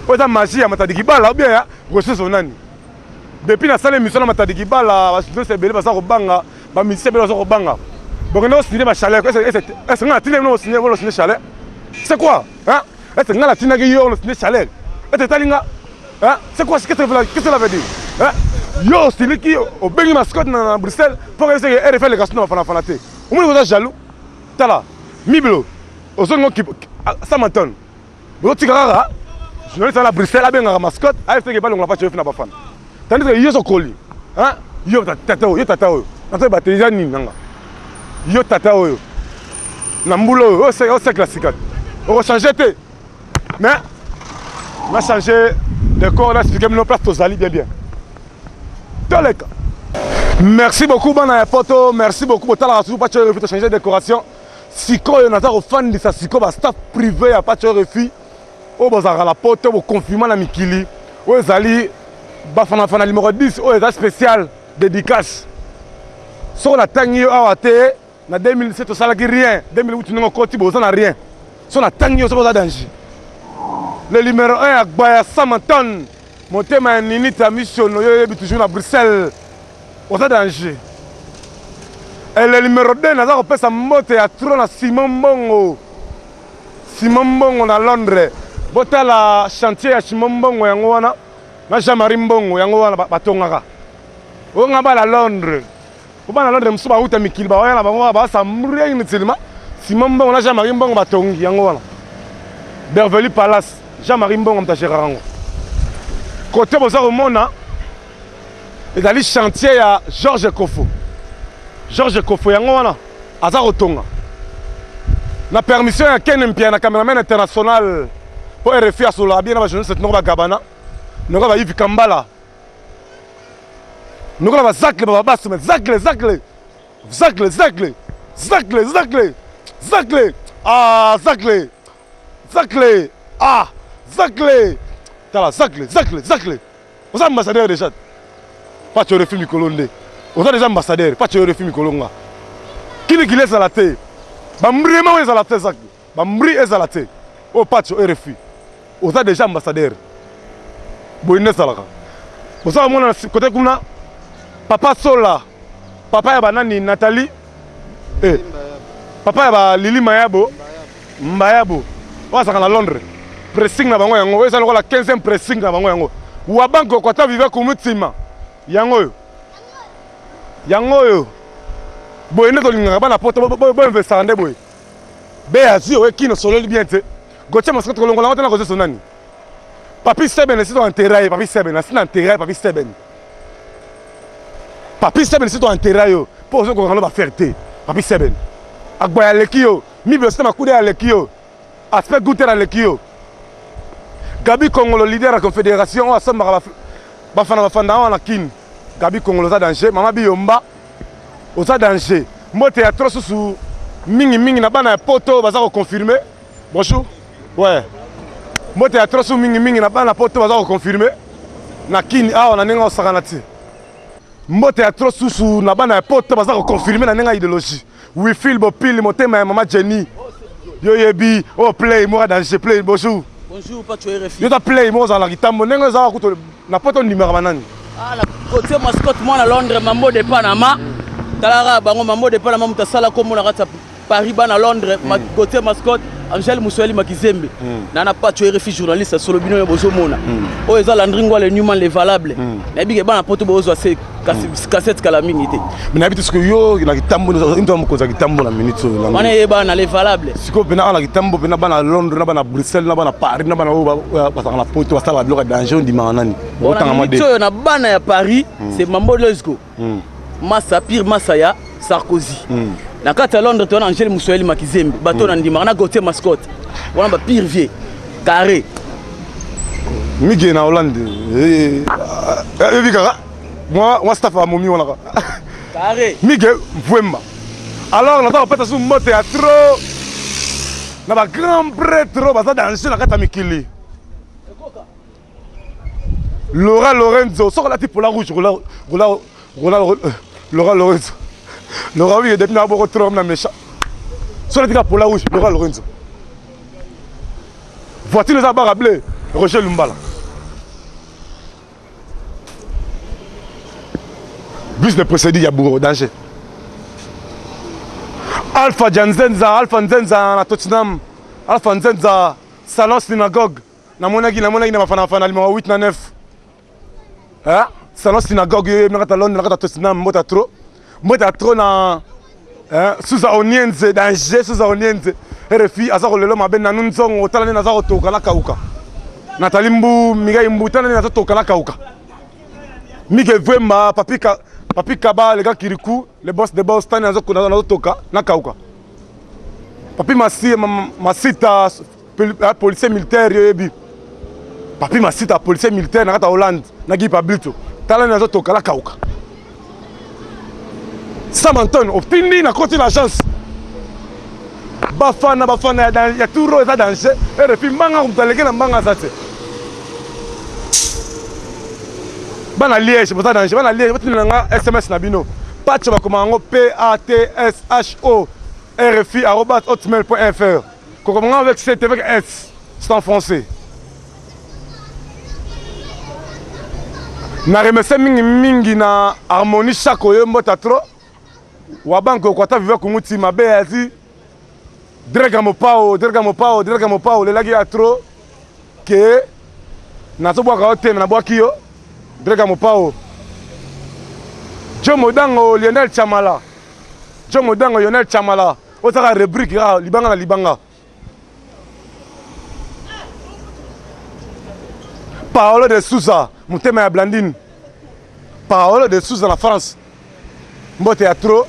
Oyo eza magie ya Matadi Kibala ou bien ya Roger Zonani. Depuis nasala émission na Matadi Kibala, ba journaliste ebele baza kobanga, ba musicien ebele baza kobanga. Bokende kosigner ba chaleur. Est-ce que nga natinda bino kosigner bino kosigner chaleur? C'est quoi? Hein? Est-ce que nga natindaki yo kosigner chaleur? Est-ce que etali nga? Hein? C'est quoi? Qu'est-ce que cela veut dire? Hein? Yo osiliki obengi mascotte na Bruxelles mpo kayebisa ke RFL eleka sino bafanafana te. Omoni koza jaloux? Tala, Miblo, ozongi Samanton. Bozotika kaka journaliste na Bruxelles abengaka mascotte ayebisa ke balongola Fatshi na bafana. Tandis que yo sokoli, hein? Yo tata oyo, yo tata oyo. Nazo ba eza nini nanga? Yo tata oyo. Na mbula oyo, oyo siècle ya sika. Oko changer te. Mais na changer décor, na expliquer bino place tozali bien bien. Toleka. Merci beaucoup bana ya poto, merci beaucoup botalaka toujours Pacho RFI to changer décoration. Sikoyo naza kofandisa sikoyo ba staff privé ya Pacho RFI oyo bozalaka na poto boconfirma na mikili oyo ezali bafanafana numéro 10 oyo eza spécial dédicace. Soko natangi yo awa te na 2007 osalaki rien, 2008 ndenge okoti boza na rien. So natangi yo soki oza danger. Le numéro 1 ya Gbaya Samanton, motema ya Ninita Missiono yo oyebi toujours na Bruxelles. Oza danger. Et le numéro 2 naza kopesa mbote ya trop na Simon Mbongo. Simon Mbongo na Londres. Botala chantier ya Simon Mbongo yango wana na Jean-Marie Mbongo yango wana batongaka. Oyo nga bana Londres. Po bana Londres mosusu bauta mikili bawaya na bango basa rien inutilement. Simon Mbongo na Jean-Marie Mbongo batongi yango wana. Beverly Palace, Jean-Marie Mbongo moto agéraka yango. Kote boza komona ezali chantier ya Georges Kofo. Georges Kofo yango wana aza kotonga na permission ya Ken Mpiana cameraman international po RFI asololaka bien na ba journaliste noko ba Gabana noko ba Yves Kambala noko na ba Zacle ba babasu mais Zacle Zacle Zacle Zacle Zacle Zacle Zacle ah Zacle Zacle ah Zacle tala Zacle Zacle Zacle oza ambassadeur déjà Patsho RFI mikolo nde oza déjà ambassadeur Patsho RFI mikolo nga kilikili ezala te bambrima oyo ezala te Zacle bambri ezala te oyo Patsho RFI oza déjà ambassadeur boye nde ezalaka oza komona na kote kuna papa Sola papa ya banani Nathalie eh, papa ya ba Lili Mayabo Mbayabo oyo azalaka na Londres pressing na bango yango oyo eza lokola 15e pressing na bango yango wabanko kwata vive kumutima yango oyo yango oyo boye nde tolingaka bana poto boinvestaka nde boye be azwi oye kino sololi bien te Gauthier Mascotte kolongola yango te na kozeso nani Papi Seben esi to enterra ye Papi Seben asi na enterra ye Papi Seben Papi Seben esi to enterra yo mpo ozokoka no bafaire te Papi Seben agbaya aleki yo Miblos na makuda aleki yo Aspect Guter aleki yo Gabi Kongolo leader ya confédération oyo asombaka bafana bafanda awa na Kin Gabi Kongolo oza danger mama Biyomba oza danger mbote ya trop susu mingi mingi na bana ya poto baza ko confirmer bonjour ouais mbote ya trop susu mingi mingi na bana poto baza ko confirmer na Kin awa na ndenge osakana ti mbote ya trop susu na bana ya poto baza ko confirmer na ndenge ya idéologie Wifil Bopili motema ya mama Jenny yo yebi oh play moko danger play bonjour
bonjour Pacho RFI
yo ta play moko ozala na kitambo ndenge ozala kutu na poto ondimaka banani
ah na Gauthier Mascotte mwana Londres mambo de Panama talaka bango mambo de Panama moto asala kombo na kati ya Paris bana Londres mm. Gauthier Mascotte Angèle Muswahili Makizembe mm. na na Pacho RFI journaliste solo bino yo bozomona mm. oyo eza Landry Ngwale Newman le valable mm. nayebi ke bana poto bozwa se cassette kala mingi te
mais nayebi te soki yo na kitambo nzo mokonzi ya kitambo na minute oyo
wana eyebana na le valable
sikoyo mpena awa na kitambo mpena bana londres na bana bruxelles na bana paris na bana oyo bazalaka na poto basalaka biloko ya danger ondimaka nani
otanga made oyo na bana ya paris c'est mambo lesgo masa pire masa ya sarkozy na kati ya londres towana angele muswahili makizembe bato na ndimaka na gautier mascotte wana ba pire vieux carré
mige na hollande eyebi kaka mwa staff ya momi wana
kaka
mige mvuemba alors naza kopesa su mbote ya trop na ba grand prêtre oyo baza danger na kati ya mikili Laura Lorenzo soki olati pola rouge Laura Lorenzo Laura oui depuis na boko trop na méchant soki olati ka pola rouge Laura Lorenzo voiture eza bara bleu Roger Lumbala bus de procédure ya bourreau danger Alpha Janzenza Alpha Nzenza na Tottenham Alpha Nzenza salon synagogue namonaki namonaki na bafana bafana limaka 8 na 9 hein salon synagogue yo na kata Londres na kata Tottenham mbota trop mbota trop na hein Suza Onienze danger Suza Onienze RFI aza kolelo mabe nanu nzongo tala nde naza kotoka na kauka Nathalie Mbu Migai Mbu tala nde naza toka na kauka Mike Vwemba Papi Ka, Papi Kaba le gars Kirikou le boss de boss tani nazo toka na kauka Papi Masi Masita policier militaire yo yebi papi masita policier militaire na kati ya hollande na guy pablito tala nini azotoka lakauka sam anton otindi na koti na agence bafana bafana ya, ya tour oyo eza danger rfi mbanga moto aleki na mbanga aza te bana liège boza danger bana liège botinda na nga sms na bino patch bakoma yango p a t s h o rfi arobas hotmail fr Kokomanga avec C avec S, c'est en français. Na remercier mingi mingi na harmonie chaque oyo mbota trop. Wa banque okwata viva kumuti mabe azi. Drega Mopao, Drega Mopao, Drega Mopao, olelaki ya trop ke nazobwaka yo te me nabwaki yo. Drega Mopao. Joe Modango, Lionel Chamala. Joe Modango, Lionel Chamala. Ozaka rubrique kaka libanga na libanga. Paolo de Souza, motema ya Blandine. Paolo de Souza na France. Mbote ya trop.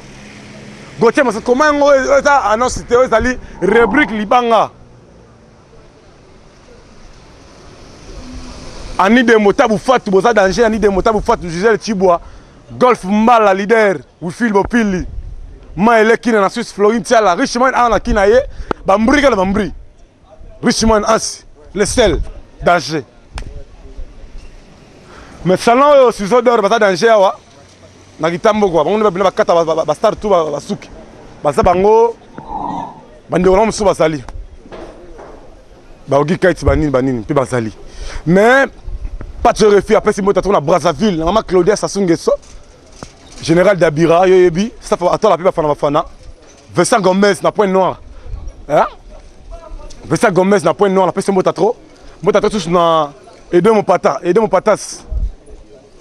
Gauthier Masa, comment yango eza annonce te, ezali rubrique libanga. Annie Dembo Tabu Fatou boza danger Annie Dembo Tabu Fatou Gisèle Chibwa Golf Mbala leader Wifil Bopili Maele Kina na Suisse Florin Tiala Richmond awa na Kina ye bambri kaka bambri Richmond Ansi le sel danger mais salon oyo ciseau d'or baza danger awa na kitambo kwa bango nde babina bakata bastar tout basuki baza bango bandeko na mosusu bazali baoki kite banini banini mpe bazali mais Pacho Refi apesi mbote atoko na Brazzaville na mama Claudia Sassou Nguesso général d'Abira yo yebi staff atola mpe bafana bafana Vincent Gomez na Point Noir hein? Vincent Gomez na Point Noir napesi mbote trop mbote trop susu na Edo Mopata Edo Mopatas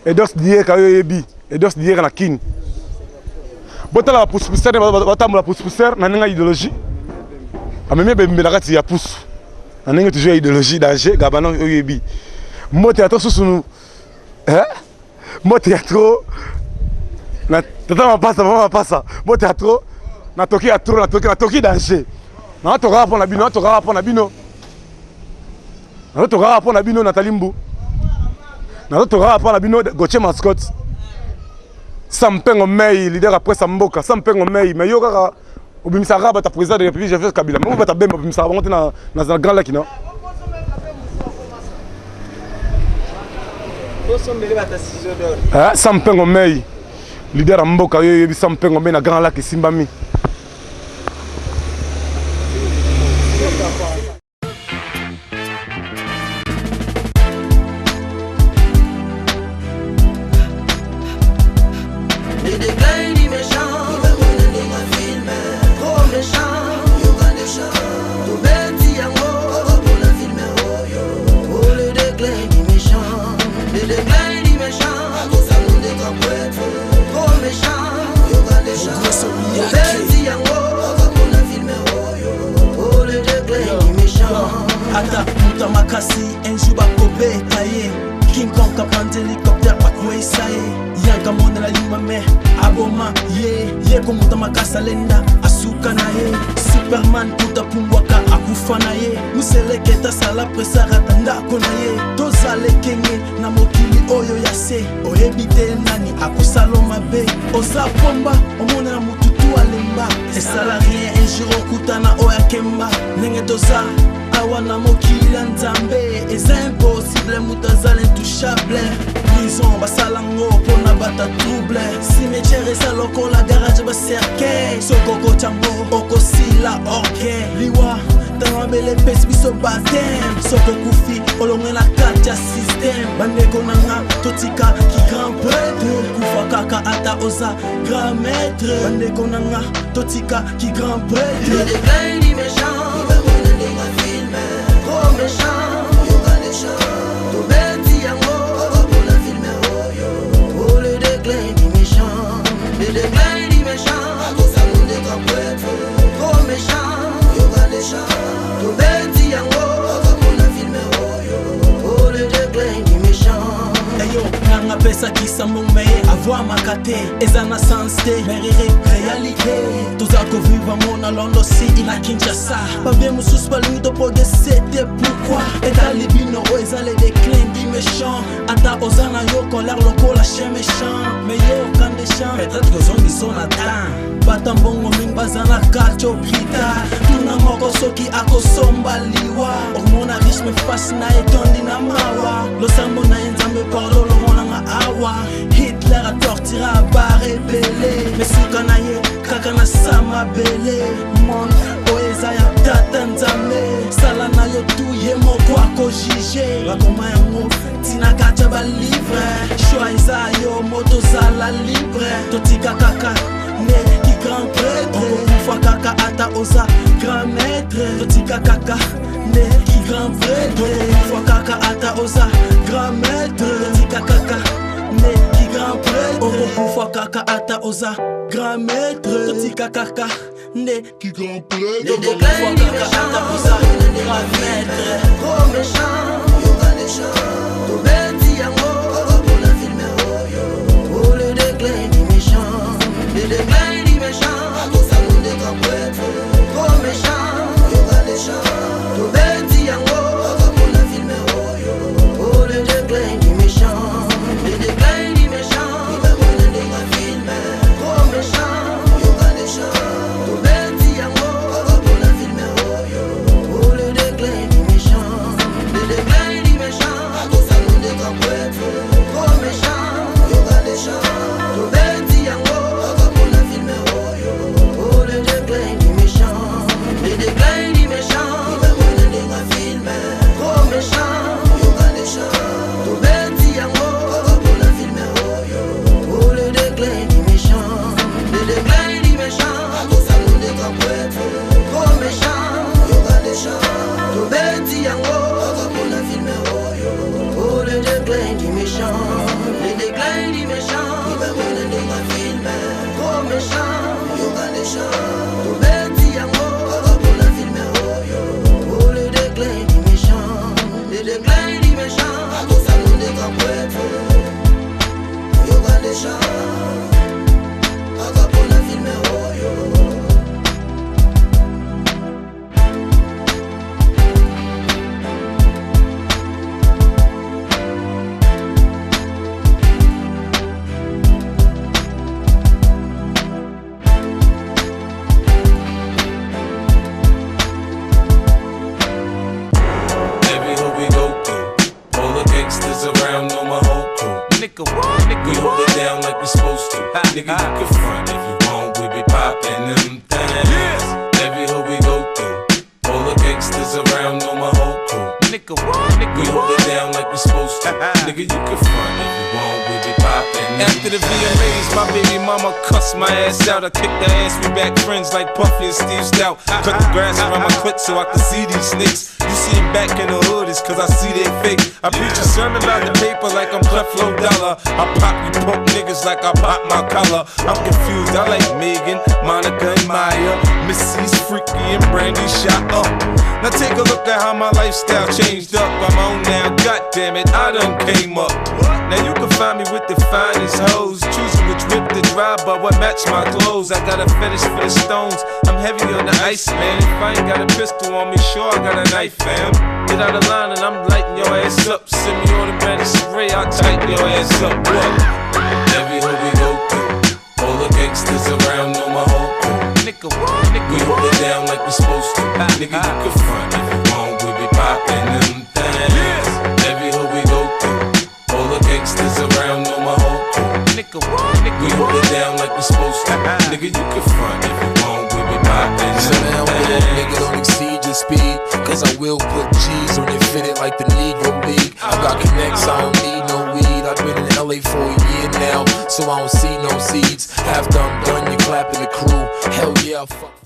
Edos Dieka yo yebi Edos Dieka na Kin botala ba pousse pousseur batambola pousse pousseur na ndenge ya idéologie amemi ebembe na kati ya pusu na ndenge toujours ya idéologie danger gabana oyo yebi mbote ya to susu eh? mbote ya trop na tata mapasa mama mapasa mbote ya trop na toki ya trop na toki na toki danger na tokaka mpo na bino na tokaka mpo na bino nazo tokaka mpo na bino Nathalie Mbu nazo tokaka mpo na bino Gauthier Mascotte Sampengo Mei leader après sa mboka Sampengo Mei mais yo kaka obimisaka kaka bato ya président de république Joseph Kabila mais bato ya Bemba obimisaka bango te na na Grand Lac non eh, Sampengo Mei leader ya mboka yo oyebi Sampengo Mei na Grand Lac esimbami
Ata moto ya makasi un jour bakobeta ye King Kong apanzi hélicoptère bakweyisa ye yanka monela yuma me aboma ye ye ko moto ya makasi alenda asuka na ye Superman kuta pumbwaka akufa na ye muselekete asala presar ata ndako na ye tozala ekenge na mokili oyo ya se oyebi te nani akosala mabe oza pomba omonela motu tu alemba esala rien un jour okutana oyo akemba ndenge toza awa na mokili ya nzambe eza impossible moto azala intouchable prison basala ngo mpona bata trouble cimetière eza lokola garage bacercueil soki okotya ngo okosila orgueil liwa ntango mabele epesi biso bateme soki okufi olongwe na kati ya systeme bandeko na nga totika ki grand prêtre kufa kaka ata oza grand maître bandeko na nga totika ki grand prêtre Le déclin du méchant, trop méchant, tobeti yango mpona filme oyo. Oh, le déclin du méchant, le déclin du méchant, trop méchant, tobeti yango mpona filme oyo. Oh, le déclin du méchant. Eyo nanga apesakisa mbongo meye avwamaka te eza na sens te merere réalité toza kovivre yango na londo si na kinshasa babie mosusu balingi toprogrese te pourkui etali bino oyo eza le déclin du méchant ata oza na yo colère lokola chien méchant mais yo kande champ peut-être kozongiso na temps bata mbongo mingi baza na kati hôpital tuna moko soki akosomba liwa okomona riche me face na etondi na mawa losambo na ye nzambe pardo longonanga awa hitler atortira bar ebele me suka na ye kaka na sa mabele monde oyo eza ya tata nzambe sala na yo tu ye moko akojuge bakoma yango ntina kati ya balivre shoi eza yo moto ozala libre totika kaka nde ki grand prêtre okokufa kaka ata oza grand maître. Totika kaka nde ki grand prêtre. Okokufa kaka ata oza grand maître. Totika kaka nde ki grand prêtre. Okokufa kaka ata oza grand maître. Totika kaka nde ki grand prêtre. Okokufa kaka ata oza grand maître.
Trop méchant, yoka méchant. Tobeti yango kaka mpona filme oyo. Oh, le déclin du méchant, le déclin du méchant. Akosala ndeka prêtre. Trop méchant, yoka méchant. Tobeti yango kaka mpona filme oyo. Oh, le déclin du méchant, le déclin du méchant. Ibamona ndeka filme. Trop méchant, yoka méchant. Tobeti yango kaka mpona filme oyo. Oh, le déclin du méchant, le déclin du méchant. Akosala ndeka prêtre. Trop méchant, yoka méchant. Tobeti yango kaka mpona filme oyo. Oh, le déclin du méchant, le déclin du méchant. Ibamona ndeka filme. Trop méchant, yoka méchant. Tobeti yango kaka mpona filme oyo. Oh, le déclin du méchant, le déclin du méchant. Akosala ndeka prêtre. Trop méchant, yoka méchant. Tobeti yango kaka mpona filme oyo. Oh, le déclin du méchant, le déclin du méchant. Ibamona ndeka filme. Trop méchant, yoka méchant. Tobeti yango kaka mpona filme oyo. Oh, le déclin du méchant, le déclin du méchant. Akosala ndeka prêtre. Yoka méchant. Kaka mpona filme oyo.
Every hood we go through, all the gangsters around know my whole crew. Nigga, what? Nigga, we hold it down like we supposed to. Nigga, you can front if you want, we be poppin' them things. Every hood we go through, all the gangsters around know my whole crew. Nigga, what? Nigga, we hold it down like we supposed to. Nigga, you can front if you want, we be poppin' them
After the VMAs, my baby mama cussed my ass out. I kicked her ass, we back friends like Puffy and Steve Stout. Cut the grass around my clit so I can see these snakes. You see 'em back in the hood, it's cause I see they fake. I preach a sermon about the paper like I'm Creflo Dollar. I pop you punk niggas like I pop my collar. I'm confused, I like Megan, Monica, and Maya. Missy's Freaky and Brandy shot up. Now take a look at how my lifestyle changed up. I'm on now, god damn it, I done came up. Now you can find me with the finest hoes, choosing which whip to drive, but what match my clothes. I got a fetish for the stones. I'm heavy on the ice, man. If I ain't got a pistol on me, sure I got a knife, fam. Get out of line and I'm lighting your ass up. Send me automatic spray, I'll tighten your ass up. What?
Every hood we go through, all the gangsters around know my whole crew.
Nigga, what? Nigga,
we hold it down like we supposed to. Nigga, you can front if you want, we be poppin' them things. Every hood we go through, all the gangsters around know my whole crew.
Nigga, what? Nigga,
we hold it down like we supposed to. Nigga, you can front if you want, we be poppin'
So
them
now, little
things.
nigga, don't exceed your speed. Cause I will put G's on your fitted like the Negro League. I got connects, I don't need no weed. I've been in LA for a year now, so I don't see no seeds. After I'm done, you clapping the crew. Hell yeah, I fuck.